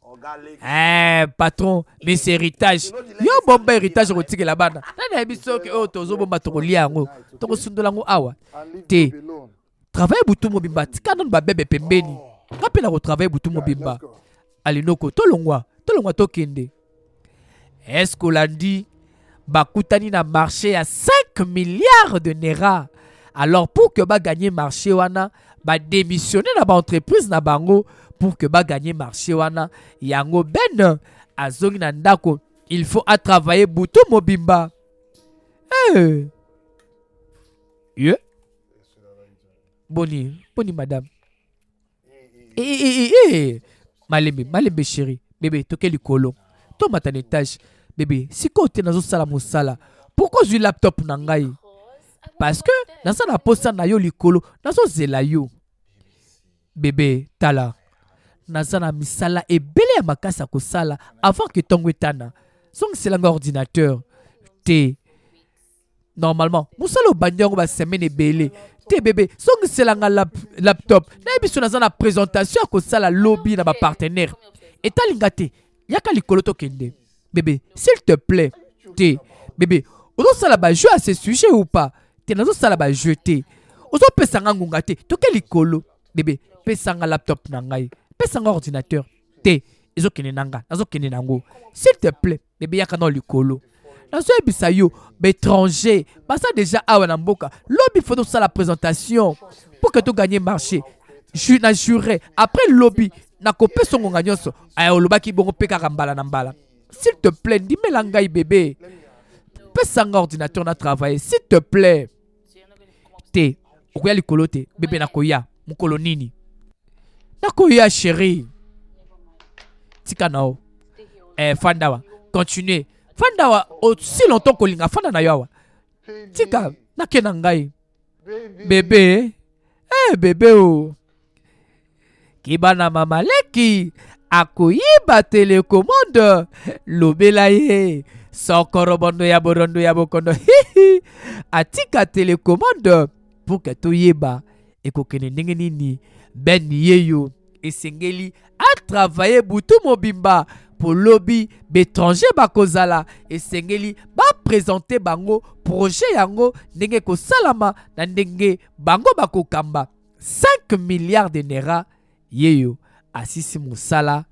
eh, patron mais héritage yo bomba héritage okotikela bana nani ayebi soki oyo tozobomba tokolia yango tokosundola yango awa te travaille butu mobimba tika nanu babebe pembeni nga mpe nakotravaille butu mobimba alinoko tolongwa tolongwa tokende eske olandi bakutani na marché ya 5 milliards de naira alors pour que baganye marché wana badémissionne na baentreprise na bango pour que baganye marché wana yango ben azongi na ndako il faut atravaille butu mobimba hey. Eh. Yeah. Boni, boni madame. Eh, eh, eh, eh. Malembe, malembe chérie. Bébé, toke likolo. Tomata na étage. Bébé, sikoyo te nazosala mosala. Pourquoi ozwi laptop na ngai? Parce que naza na posa na yo likolo, nazozela yo. Bébé, tala. Naza na misala ebele ya makasi ya kosala avant que ntongo etana. Zongisela ngai ordinateur. Te. Normalement, mosala obandi yango ba semaine ebele. Te bebe, zongisela nga lap, laptop. Nayebi so naza na présentation ya kosala lobi na ba partenaire. Etali nga te. Yaka likolo tokende. Bebe, s'il te plaît. Te. Bebe, ozosala ba jeu à ce sujet ou pas? Te nazosala ba jeu te. Ozopesa nga ngonga te. Toke likolo. Bebe, pesa nga laptop na ngai. Pesa nga ordinateur. Te, ezokende na nga. Nazokende na yango. S'il te plaît. Bebe yaka na likolo. Nazoyebisa yo baétranger baza deja awa na mboka lobi fo tosala présentation pour que toganye marché Ju, na jure après lobi nakopesa ngonga nyonso aya olobaki bongo mpe kaka mbala na mbala s'il te plaît ndimela ngai bebe pesa nga ordinateur na travailler s'il te plaît te okoya likolo te bebe nakoya mokolo nini nakoya chérie tika na yo eh, fanda awa continue fanda awa aussi longtemps kolinga fanda na yo awa tika nake na ngai bebe eh, bebe o oh. Keba na mama leki akoyiba telecommande lobela ye sokorobondo ya borondo ya bokondo hihi atika telecommande pour que toyeba ekokende ndenge nini ben yeyo esengeli atravaille butu mobimba po lobi baetranger bakozala esengeli bapresente bango projet yango ndenge ekosalama na ndenge bango bakokamba 5 milliards de naira yeyo asisi mosala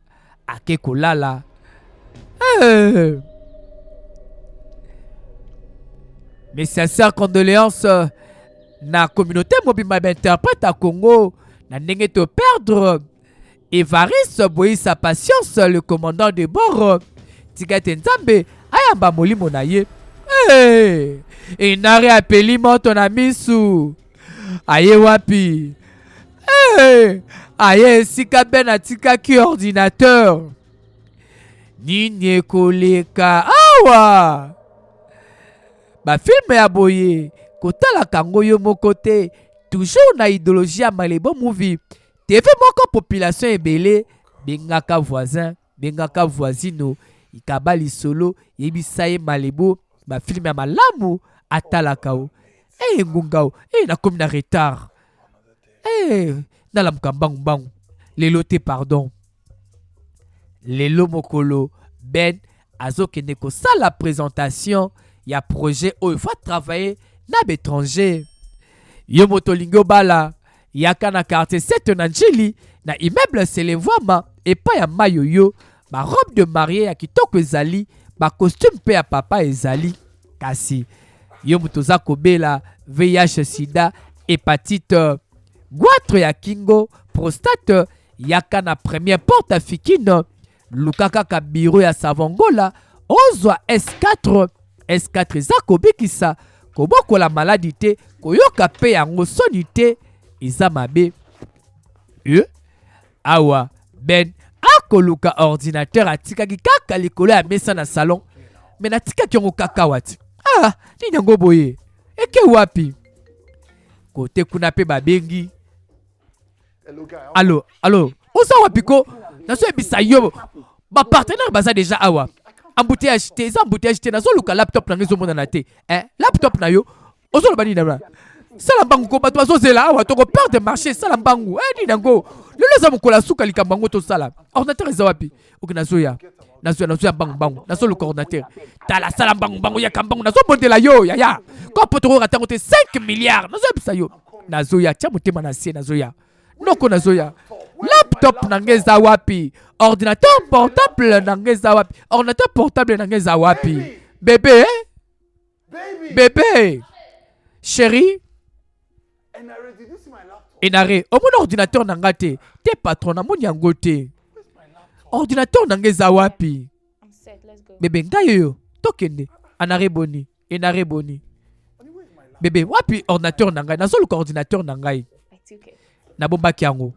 ake kolala hey. Mes sincères condoléances euh, na communauté mobimba ya bainterprète ya Congo na ndenge to perdre Evariste Boyisa Patience le commandant de bord tika ete Nzambe ayamba molimo na ye hey! Inari apeli moto na misu aye wapi hey! Aye esika Ben atikaki ordinateur nini ekoleka awa bafilme ya boye kotalaka yango yo moko te toujours na idéologie ya Malebo Movie TV moko population ebele bengaka voisin bengaka voisino ikaba lisolo yebisa ye Malebo ba film ya malamu atalaka o eh ngunga o eh nakomi na retard eh nalamuka mbangu mbangu lelo te pardon lelo mokolo Ben azokende kosala présentation ya projet oyo faut travailler na baétranger yo moto olingi obala yaka na quartier 7 na Njili na immeuble Selevwama epai ya Mayoyo ba robe de mariée ya kitoko ezali ba costume mpe ya papa ezali kasi yo moto oza kobela VIH sida Hepatite, goitre ya kingo, prostate, yaka na première porte ya Fikine, luka kaka bureau ya Savongola, ozwa S4. S4 eza kobikisa, kobokola maladi te, koyoka pe yango soni te, eza mabe. Eh? Awa Ben akoluka ordinateur atikaki kaka likolo ya mesa na salon, me natikaki yango kaka awa ti. Ah, nini yango boye? Eke wapi? Kote kuna pe babengi. Allo, allo, oza wapi ko? Nazoyebisa yo ba partenaire baza deja awa. Embouteillage te, eza embouteillage te, nazoluka laptop na ngai ezomonana te. Eh, laptop na yo ozoloba nini na sala mbangu ko bato bazozela awa toko perdre marché sala mbangu eh, nini yango lelo eza mokolo ya suka likambo yango tosala ordinateur eza wapi oke nazoya nazoya nazoya mbangu mbangu nazoluka ordinateur tala sala mbangu mbangu yaka mbangu nazobondela yo yaya kopo tokoyoka ntango te 5 milliard nazoyebisa yo nazoya tia motema na se nazoya noko nazoya laptop na ngai eza wapi ordinateur portable na ngai eza wapi ordinateur portable na ngai eza wapi bebe eh? Bebe Chérie Enare, omona ordinateur na nga te. Te patron, namoni yango te. Ordinateur na nga eza wapi? Bebe, ngai oyo. Tokende. Anare boni. Enare boni. Bebe, wapi ordinateur na ngai? Nazoluka ordinateur na ngai. Nabombaki yango.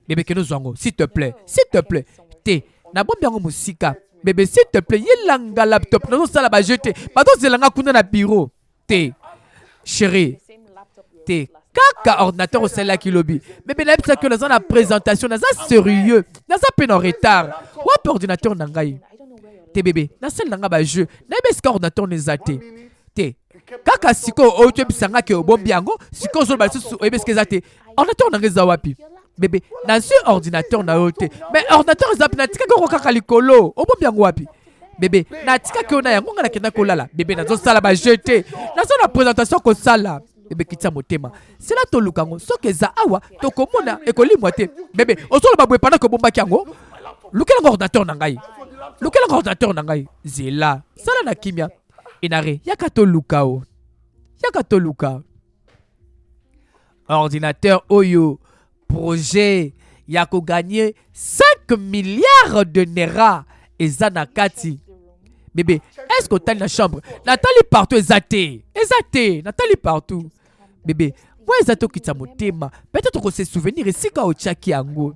Bebe, kende ozwa yango. S'il te plaît. S'il te plaît. Te. Nabombi yango mosika. Bebe, s'il te plaît, yelanga laptop. Nazosala ba jeu te. Bazozela nga kuna na bureau. Te. Chérie. Te. Kaka ordinateur osalelaki lobi. Bebe, nayebisaki yo naza na présentation, naza sérieux. Naza pe na retard. Wapi ordinateur na ngai? Te bebe, nasali na nga ba jeu. Nayebi esika ordinateur na eza te. Te. Kaka sikoyo oyo toyebisa nga ke obombi yango, sikoyo ozoloba lisusu oyebi esika eza te. Ordinateur na nga eza wapi? Bebe, nazwi ordinateur na yo te. Mais ordinateur eza wapi? Natikaki yango kaka likolo. Obombi yango wapi? Bebe, natikaki yo na yango nga nakenda kolala. Bebe, nazosala ba jeu te. Naza na présentation kosala. Bebe, kitisa motema. Sela toluka yango. Soki eza awa, tokomona ekolimwa te. Bebe, ozoloba boye pendant ke obombaki yango? Lukela nga ordinateur na ngai. Lukela nga ordinateur na ngai. Zela, sala na kimia. Enare, yaka toluka o. Yaka toluka. Ordinateur oyo projet ya ko gagner 5 milliards de naira eza na kati. Bebe, est-ce que otali na chambre? Natali partout eza te. Eza te, natali partout. Bebe, mwa eza tokitisa motema. Peut-être ko se souvenir esika otiaki yango.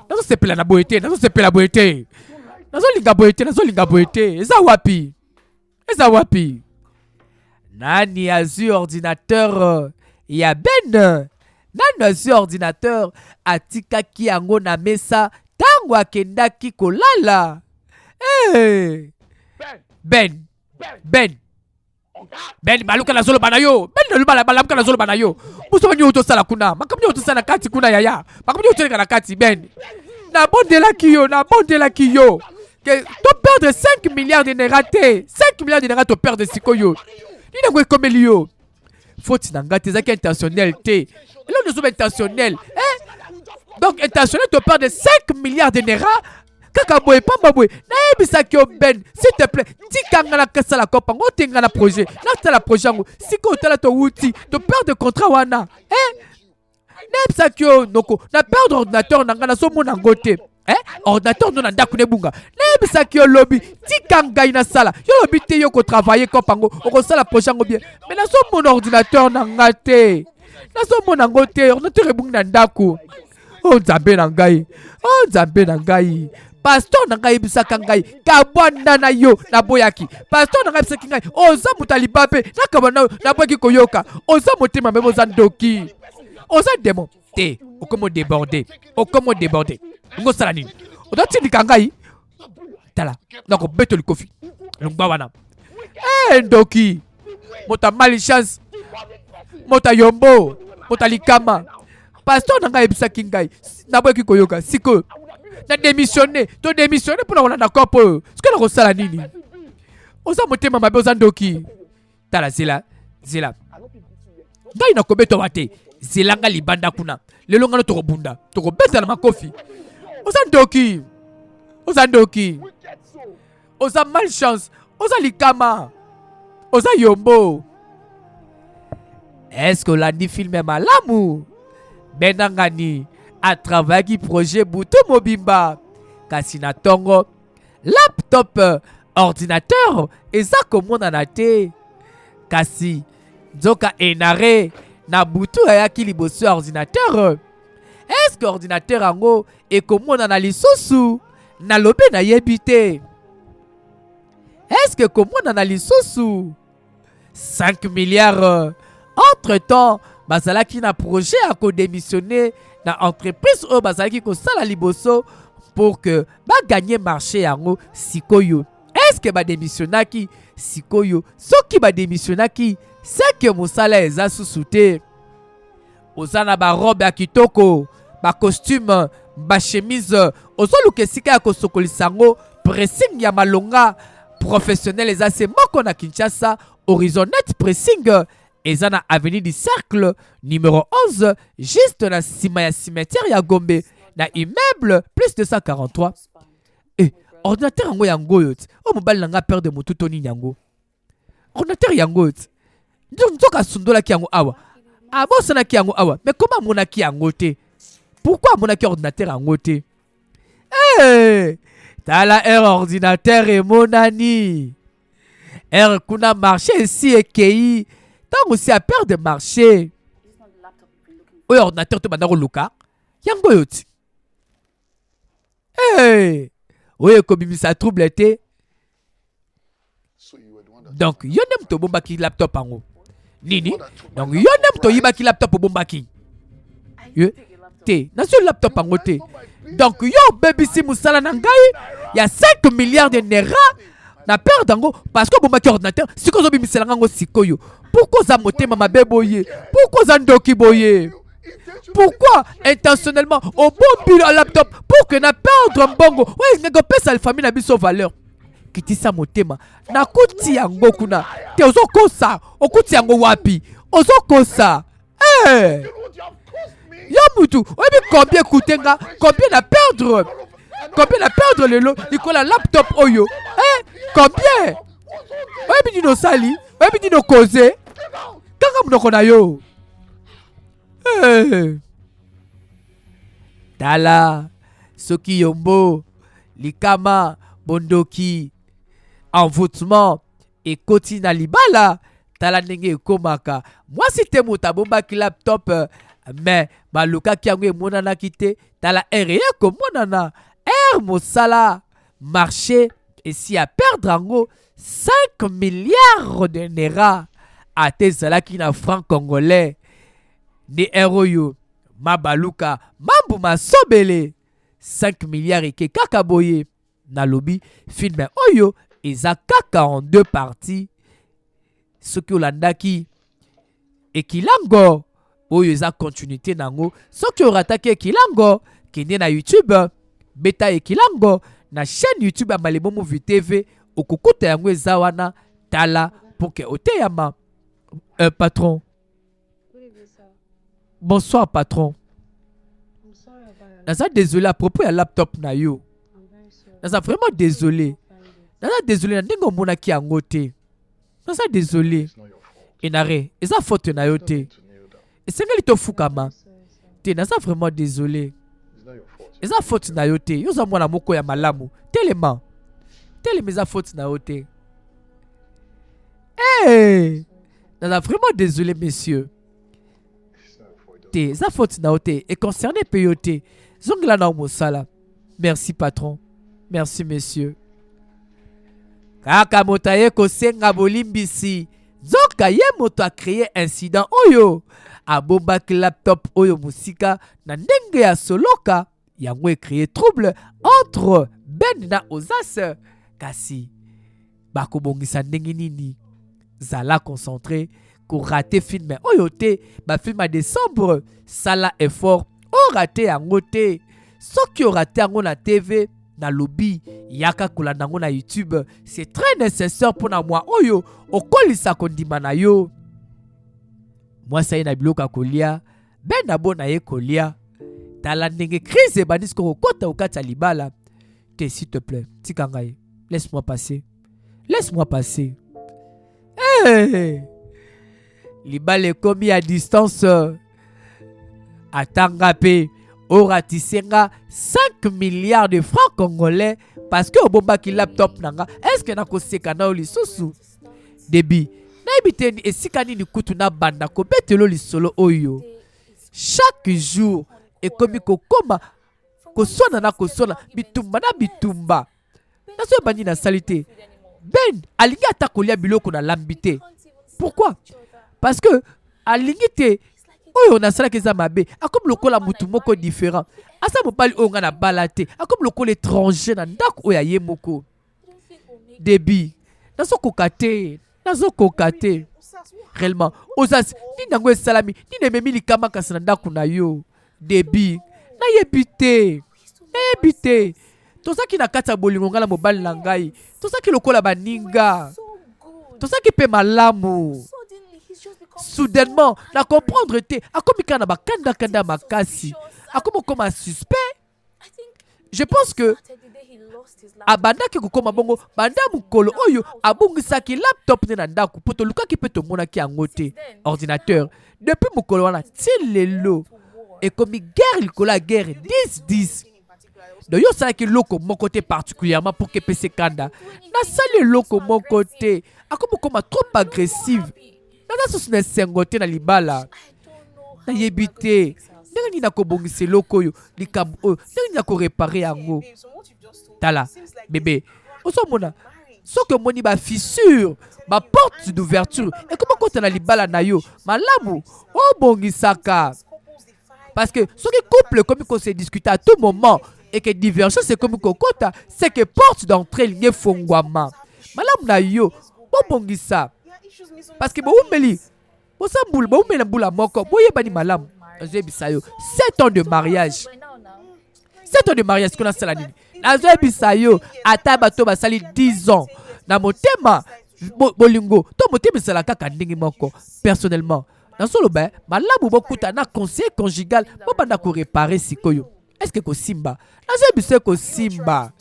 Nazosepela na boye te, nazosepela boye te. Nazolinga boye te, nazolinga boye te. Eza wapi? Eza wapi? Nani azwi ordinateur ya Ben? Nani azwi ordinateur atikaki yango na mesa ntango akendaki kolala? Hey! Ben, Ben, Ben, baluka nazoloba na yo. Ben, naloba balamuka nazoloba na yo. Buso nini otosala kuna? Makambo nini otosala na kati kuna yaya? Makambo nini otolenga na kati Ben? Nabondelaki yo, nabondelaki yo. Que to perdre 5 milliards de naira te. 5 milliards de naira to perdre sikoyo. Nini yango ekomeli yo? Faute na ngai te, ezalaki intentionnel te. Eloko nyonso intentionnel. Eh? Donc intentionnel to perdre 5 milliards de naira kaka boye pamba boye nayebisaki yo ben s'il te plaît tika nga nakasala kopa ngo te nga na projet nasala projet yango sikoyo tala towuti to perdre contrat wana eh? Nayebisaki yo noko na perdre ordinateur na ngai nazomona yango te. Eh? Ordinateur no na ndako nebunga. Nayebisaki yo lobi tika ngai nasala. Yo lobi te yo kotravailler kopa yango okosala projet yango bien. Mais nazomona ordinateur na ngai te. Nazomona yango te. Ordinateur ebungi na ndako. Oh Nzambe na ngai. Oh Nzambe na ngai. Pasteur na ngai ayebisaka ngai kabwana na yo naboyaki. Pasteur na ngai ayebisaki ngai oza moto ya libabe nakabwana na yo naboyaki koyoka. Oza motema mabe oza ndoki. Oza demon te okomi odeborde okomi odeborde olingi osala nini ozotindika ngai tala nakobeta likofi longwa wana hey, eh, ndoki moto ya malchance moto ya yombo moto ya likama pasteur na ngai ayebisaki ngai naboyaki koyoka sikoyo na démissionne to démissionne mpo na kolanda kopo oyo sikoyo nakosala nini oza motema mabe oza ndoki tala zela zela ngai nakobeta wa te zela ngai libanda kuna lelo ngai tokobunda tokobeta na makofi oza ndoki oza ndoki oza malchance oza likama oza yombo. Eske olandi filme malamu? Benangani atravayaki projet butu mobimba, kasi na ntongo laptop ordinateur eza komonana te. Kasi nzoka Enare na butu ayaki liboso ya ordinateur. Eske ordinateur yango ekomonana lisusu? Nalobi nayebi te. Eske ekomonana lisusu? 5 milliards. Entre temps, bazalaki na projet ya kodémissionner na entreprise oyo bazalaki kosala liboso pour que baganye marché yango sikoyo. Est-ce que badémissionnaki sikoyo? Soki badémissionnaki, c'est que mosala eza susu te. Oza na barobe ya kitoko, bacostume, bachemise, ozoluka esika ya kosokolisa yango. Pressing ya malonga professionnel eza se moko na Kinshasa, Horizon Net Pressing eza na avenue du Cercle numéro 11, juste na nsima ya cimetière ya Gombe, na immeuble plus 243. E ordinateur yango yango oyo ti oyo mobali na nga perde motu to nini yango ordinateur yango oyo ti nzoka asundolaki yango awa, abosanaki yango awa, mais koma amonaki yango te? Pourquoi amonaki ordinateur yango te? Hey! Tala heure ordinateur emonani, heure kuna marché esi ekei, ntango si aperde marché oyo ordinateur to banda koluka yango oyo ti. Hey! Oyo ekobimisa trouble te. Donc yo nde moto obombaki laptop yango nini? Donc yo nde moto oyibaki laptop obombaki ye te? Nazwi laptop yango te. Donc yo obebisi mosala na ngai ya 5 milliards de naira na perdre yango parce que obombaki ordinateur. Sikoyo ozobimisela ngango sikoyo. Pourquoi oza motema mabe boye? Pourquoi oza ndoki boye? Pourquoi intentionnellement obombi laptop pour que na perdre mbongo oyo elingaki opesa famille na biso valeur? Kitisa motema, nakuti yango kuna te. Ozokosa, okuti yango wapi? Ozokosa. Hey! Yo mutu oyebi combien ekute nga, combien na perdre, combien na perdre lelo likolo ya laptop oyo? Eh, combien? Oyebi nini osali? Oyebi nini okoze? Kanga monoko na yo. Hey. Tala soki yombo likama, bondoki, envoûtement ekoti na libala, tala ndenge ekomaka. Mwasi te moto abombaki laptop, mais balukaki yango emonanaki te. Tala ere ye komonana, ere mosala marché esi ya perdre yango 5 milliards de naira, ata ezalaki na franc congolais nde ere oyo mabaluka mambu masobele. 5 milliards eke kaka boye. Nalobi film oyo eza kaka en deux parties. Soki olandaki Ekilango, oyo eza continuité nango. Soki orataki Ekilango, kende na YouTube, beta Ekilango na chaîne YouTube ya Malebo Movie TV, okokuta yango eza wana. Tala pour que oteyama. Patron, bonsoir patron, naza désolé à propos ya laptop na yo. Naza vraiment désolé, naza désolé na ndenge omonaki yango te. Naza désolé. Enare, eza faute na yo te, esengeli tofukama te. Naza vraiment désolé, eza faute na yo te, yo oza mwana moko ya malamu. Telema, telema, eza faute na yo te. Hey! Naza vraiment désolé monsieur. Te, eza faute na yo te, econcerne mpe yo te. Zongela na yo mosala. Merci patron, merci monsieur. Kaka moto aye kosenga bolimbisi, nzoka ye moto acreye incident oyo. Abombaki laptop oyo mosika na ndenge ya soloka yango ecreye trouble entre Ben na Ozas. Kasi bakobongisa ndenge nini? Zala concentré, korate film oyo te. Bafilme ya décembre, sala effort orate yango te. Soki orate yango na TV, nalobi yaka kolanda yango na YouTube. C'est très nécessaire mpona mwa oyo okolisa kondima na yo. Mwasi aye na biloko ya kolia, Ben abona ye kolia. Tala ndenge crise ebandi sikoyo kokota okati ya libala. Te, s'il te plaît, tika ngai, laisse-moi passer, laisse-moi passer. Hey! Libala ekomi à distance. Ata nga pe oratise nga 5 milliards de francs congolais parce que obombaki laptop na nga. Est-ce que nakoseka na yo lisusu? Debi, nayebi te esika nini kutu nabanda kobetelo lisolo oyo. Chaque jour ekomi kokoma koswana na koswana, bitumba na bitumba. Nazoyeba nini nasali te. Ben alingi ata kolia biloko nalambi te. Pourquoi? Parce que alingi te oyo nasalaki eza mabe. Akomi lokola mutu moko différent. Aza mobali oyo nga nabala te. Akomi lokola étranger na ndako oyo ya ye moko. Debi, nazokoka te, nazokoka te. Réellement, ozasi nini yango esalami? Nini ememi likama kasi na ndako na yo? Debi, nayebi te, nayebi te. Tozalaki na kati ya bolingo ngai na mobali na ngai, tozalaki lokola baninga, tozalaki mpe malamu. Soudainement, na comprendre te, akomi kaka na bakandakanda makasi, akomi kokoma suspect. Je pense que abandaki kokoma bongo banda mokolo oyo abungisaki laptop ne na ndako, mpo tolukaki mpe tomonaki yango te, ordinateur. Depuis mokolo wana ti lelo ekomi guerre likolo ya guerre, 10-10. Donc yo osalaki eloko moko te particulièrement pour que epese kanda. Nasali eloko moko te, akomi kokoma trop agressive. Naza susu na esengo te na libala. Nayebi te ndenge nini nakobongisa eloko oyo, likambo oyo, ndenge nini nakorepare yango. Tala bebe, ozomona soki omoni ba fissure, ba porte d'ouverture ekoma kota na libala na yo, malamu obongisaka. Parce que soki couple ekomi ko se discuter à tout moment et que divergence ekomi kokota, c'est que porte d'entrée elingi efongwama. Malamu na yo bobongisa, parce que bowumeli boza mbula, bowumeli na mbula moko, boyebani malamu. Nazoyebisa yo 7 ans de mariage, 7 ans de mariage, sikoyo nasala nini? Nazoyebisa yo ata bato basali 10 ans na motema bolingo to motema ezala kaka ndenge moko. Personnellement nazoloba malamu bokuta na conseil conjugal, bobanda korepare sikoyo. Est-ce que kosimba? Nazoyebisa yo kosimba.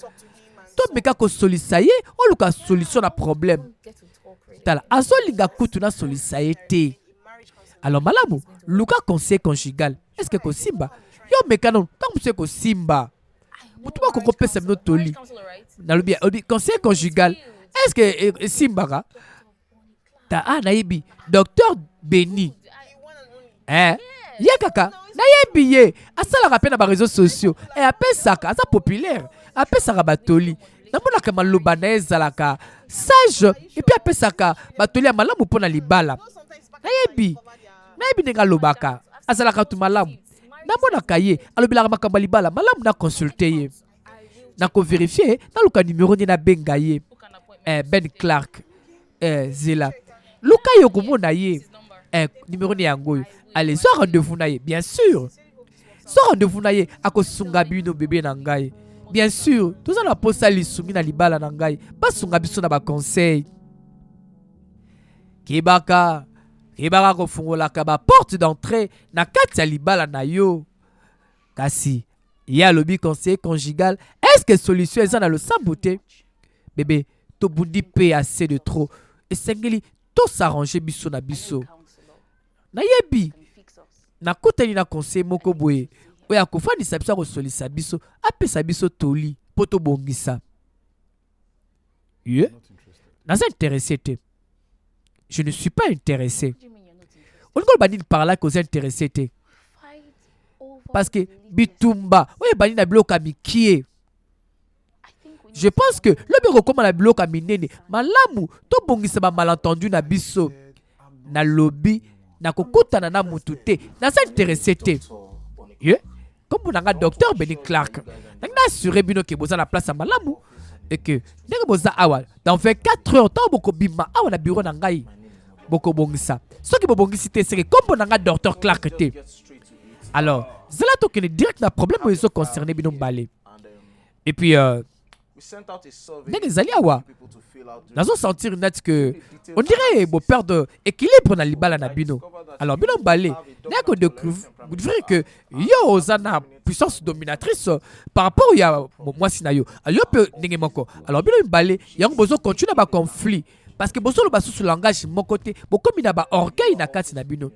Tomeka kosolisa ye, oluka solution na problème. Tala, azolinga kutu nasolisa ye te. Alors malamu luka conseil conjugal. Est-ce que kosimba? Yo meka nanu, ntango mosusu ekosimba. Motu moko akopesa bino toli. Nalobi, olobi conseil conjugal, est-ce que esimbaka? Ta, ah, nayebi docteur Beni, ye kaka nayebi ye, asalaka mpe na ba réseaux sociaux, apesaka, aza populaire, apesaka batoli. Namonaka maloba na ye ezalaka sage, et puis apesaka batoli ya malamu mpo na libala. Nayebi, nayebi ndenge alobaka, azalaka tu malamu. Namonaka ye alobelaka makambo ya libala malamu, na consulte ye, nakoverifie, naluka numero nde nabenga ye. Ben Clark, zela, luka ye, okomona ye. Numero ne yango oyo. Allez, zwa rendez-vous na ye, bien sûr, zwa rendez-vous na ye, akosunga bino. Bebe na ngai, bien sûr, toza na posa lisungi na libala na ngai, basunga biso na baconseil. Kebaka, kebaka kofungolaka baporte d'entrée na kati ya libala na yo. Kasi ye alobi conseiller conjugal, est-ce que solution eza na losambo te? Bebe, tobundi mpe assez de trop, esengeli tosarrange biso na biso. Nayebi, nakutani na conseil moko boye oyo akofandisa biso, akosolisa biso, apesa biso toli mpo tobongisa ye. Naza intéressé te, je ne suis pas intéressé. Olingi oloba nini par là que oza intéressé te? Parce que bitumba oyo ebandi na biloko ya mikie, je pense que lobi ekokóma na biloko ya minene. Malamu tobongisa bamalentendu na biso. Nalobi nakokutana na mutu te, naza intéressé te. Ye kombo na nga docteur Beni Clark. Nangi na assure bino ke boza na place ya malamu et que ndenge boza awa, dans 24 heures ntango bokobima awa na bureau na ngai, bokobongisa. Soki bobongisi te, seke kombo na nga docteur Clark te. Alors zela, tokende direct na problème oyo ezoconcerne bino mibale. Et puis ndenge ezali awa, nazosentir neti que on dirait boperdre équilibre na libala na bino. Alors bino mibale naya kodécouvrir que yo oza na puissance dominatrice par rapport ya mwasi na yo, yo mpe ndenge moko. Alors bino mibale yango bozocontinue na baconflit. Parce que bozoloba susu langage moko te, bokomi na ba orgueil na kati na bino.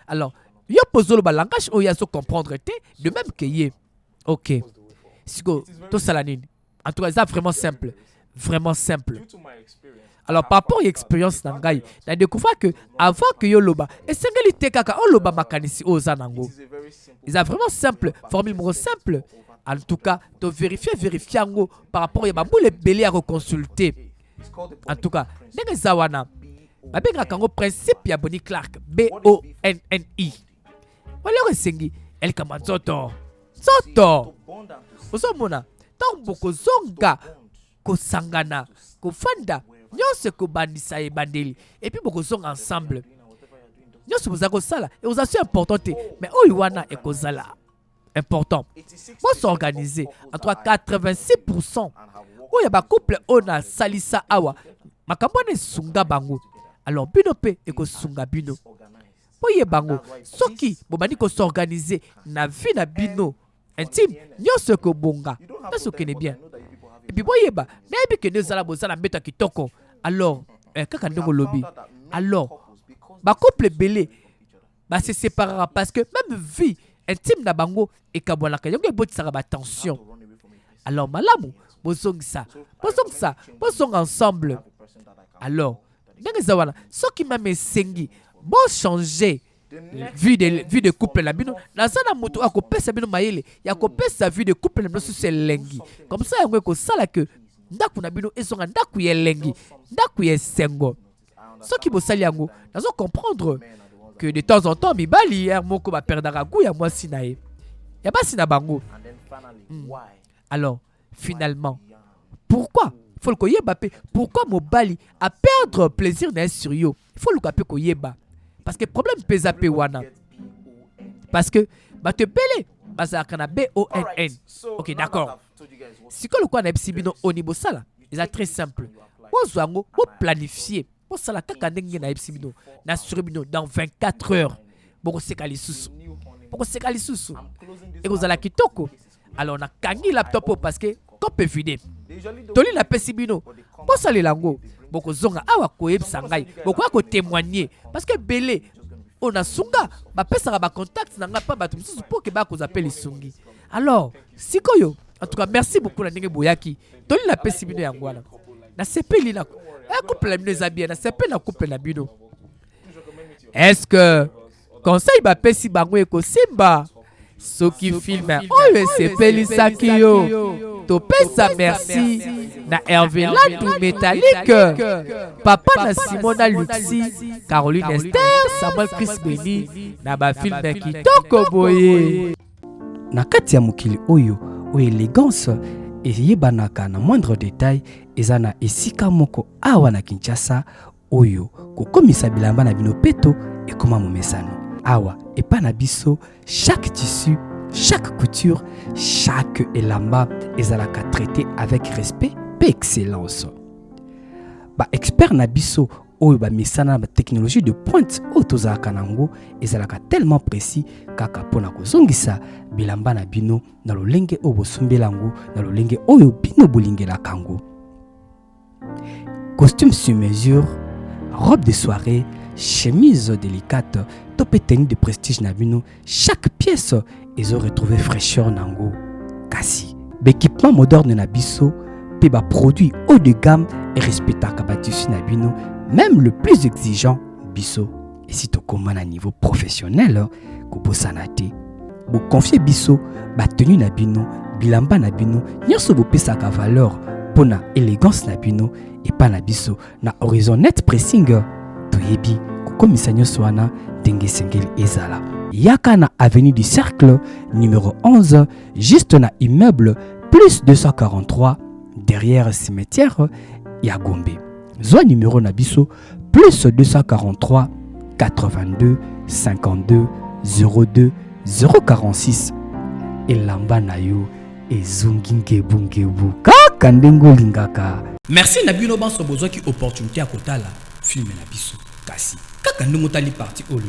Alors yo mpo ozoloba langage oyo azo comprendre te, de même que ye. Ok, siko tosala nini? En tout cas, eza vraiment simple, vraiment simple. Alors, par rapport ya expérience na ngai, na découvrir que avant que yo loba, esengeli te kaka oloba makanisi oyo oza nango. Eza vraiment simple, formule moko simple. En tout cas, to vérifier, vérifier yango par rapport ya bambula ebele ya koconsulte. En tout cas, ndenge eza wana, babengaka yango principe ya Boni Clark, Bonni. Waloko esengi elikama nzoto nzoto. Ozomona, ntango bokozonga kosangana, kofanda, nyonso ekobandisa ebandeli, et puis bokozonga ensemble, nyonso boza kosala ekozala so important te, mais oyo wana ekozala important. Bos'organiser. En tout cas, 86 oyo ya bacouple oyo nasalisa awa, makambo wana esunga bango. Alors bino mpe ekosunga bino. Boyeba yango, soki bobandi kos'organiser na vie na bino intime, nyonso ekobonga, nyonso okende bien. Et puis boyeba, nayebi kende ezala bozala mbeto ya kitoko. Alors kaka ndenge olobi, alors bacouple ebele base séparera parce que même vie intime na bango ekabwanaka, yango ebotisaka batension. Alors malamu bozongisa, bozongisa, bozonga ensemble. Alors ndenge eza wana, soki même esengi bochange vie de couple na bino, naza na moto akopesa bino mayele ya kopesa vie de couple na bino susu elengi. Comme ça yango ekosala ke ndako na bino ezonga ndako ya elengi, ndako ya esengo. Soki bosali yango, nazo comprendre que de temps en temps mibali ere moko baperdaka goût ya mwasi na ye, ya basi na bango. Alors finalement, pourquoi faut koyeba mpe pourquoi mobali aperdre plaisir na ye sur yo? Faut luka mpe koyeba, parce que problème mpe eza mpe wana, parce que bato ebele bazalaka na bonn. Ok, d'accord. Sikoyo lokola nayebisi bino oni bosala, eza très simple. Bozwa yango, boplanifie, bosala kaka ndenge nayebisi bino. Naassurer bino, dans 24 heures bokoseka lisusu, bokoseka lisusu, ekozala kitoko. Alors nakangi laptop oyo parce que kope vide. Toli napesi bino, bosalela yango, bokozonga awa koyebisa ngai, bokoya kotémoigner, parce que ebele oyo nasunga bapesaka bacontact na ngai mpa bato mosusu mpo ke bakozwa mpe lisungi. Alors sikoyo, en tout cas, merci beaucoup na ndenge boyaki. Toli napesi bino yango wana. Nasepeli na couple na bino, eza bien. Nasepeli na couple na bino. Est ce que conseil bapesi bango ekosimba? Soki film oyo esepelisaki yo, topesa merci na Hervé Landu Métallique, papa na Simon na Luxi, Caroline, Esther, Samuel, Chris, Beni na bafilm kitoko boye. Na kati ya mokili oyo, oyo élégance eyebanaka na moindre détail, eza na esika moko awa na Kinshasa oyo kokomisa bilamba na bino peto ekoma momesano. Awa epai na biso, chaque tissu, chaque couture, chaque elamba ezalaka traité avec respect mpe excellence. Baexpert na biso oyo bamesana na batechnologie de pointe oyo tozalaka nango, ezalaka tellement précis kaka mpona kozongisa bilamba na bino na lolenge oyo bosombela yango, na lolenge oyo bino bolingelaka yango. Costume sur mesure, robe de soirée, chemise délicate to mpe tenue de prestige na bino, chaque pièce ezoretrouve fraîcheur nango. Kasi baéquipement moderne na biso mpe baproduit haut de gamme erespectaka batissu na bino, même le plus exigeant. Biso esi tokóma na niveau professionnel. Kobosana te, boconfier biso batenu na bino, bilamba na bino nyonso bopesaka valeur mpo na élégance na bino. Epai na biso na Horizon Net Pressing, toyebi kokomisa nyonso wana ndenge esengeli ezala. Yaka na avenue du Cercle numéro 11, juste na immeuble plus 243, derrière cimetière ya Gombe. Zwa numéro na biso: plus 243 82 52 02 046. Elamba na yo ezongi ngebungebu kaka ndenge olingaka. Merci na bino banso bozwaki opportunité ya kotala film na biso. Kasi kaka ndenge otali partie oyo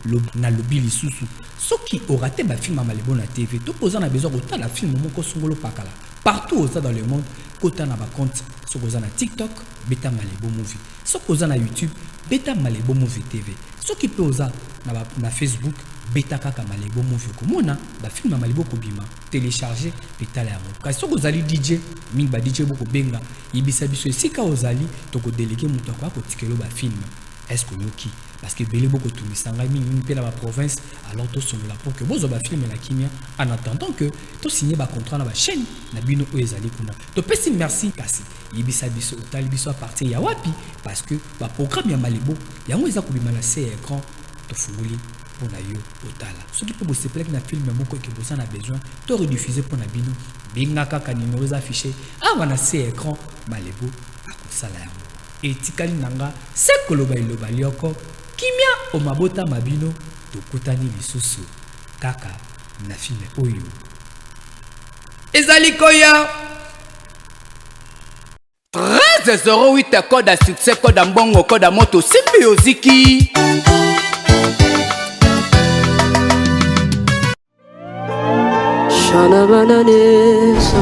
lelo, nalobi lisusu, soki orater bafilm ya Malebo na TV to mpo oza na besoin kotala film moko songolo pakala. Partout oza dans le monde, kota na bacompte. Soki oza na TikTok, beta Malebo Movie. Soki oza na YouTube, beta Malebo Movie TV. Soki mpe oza na, ba, na Facebook, beta kaka Malebo Movie, okomona bafilme ya Malebo kobima. Télécharge mpe tala yango. Kasi soki ozali DJ, mingi ba DJ bokobenga, yebisa biso esika ozali, tokodéléguer moto akoya kotikela bafilme. Est ce que oyoki? Parce que ebele bokotungisa ngai mingimingi mpe na baprovince. Alors tosolola pour que bozwa bafilme na kimia, en attendant que tosigne bacontrat na bachaîne na bino oyo ezali kuna. Topesi merci. Kasi yebisa biso otali biso à partir ya wapi, parce que baprogramme ya Malebo yango eza kobima na se ya écran, tofungoli mpo na yo otala. Soki mpe bosepelaki na filme moko eke boza na besoin to rediffuser mpo na bino, benga kaka nimero eza affiché awa na se ya écran, Malebo akosala yango. Etikali na nga se koloba eloba lioko: kimia o mabota ma bino. Tokutani lisusu kaka na filme oyo ezali koya. 1308, code ya succès, code ya mbongo, code ya moto, simbi oziki. Shana manane.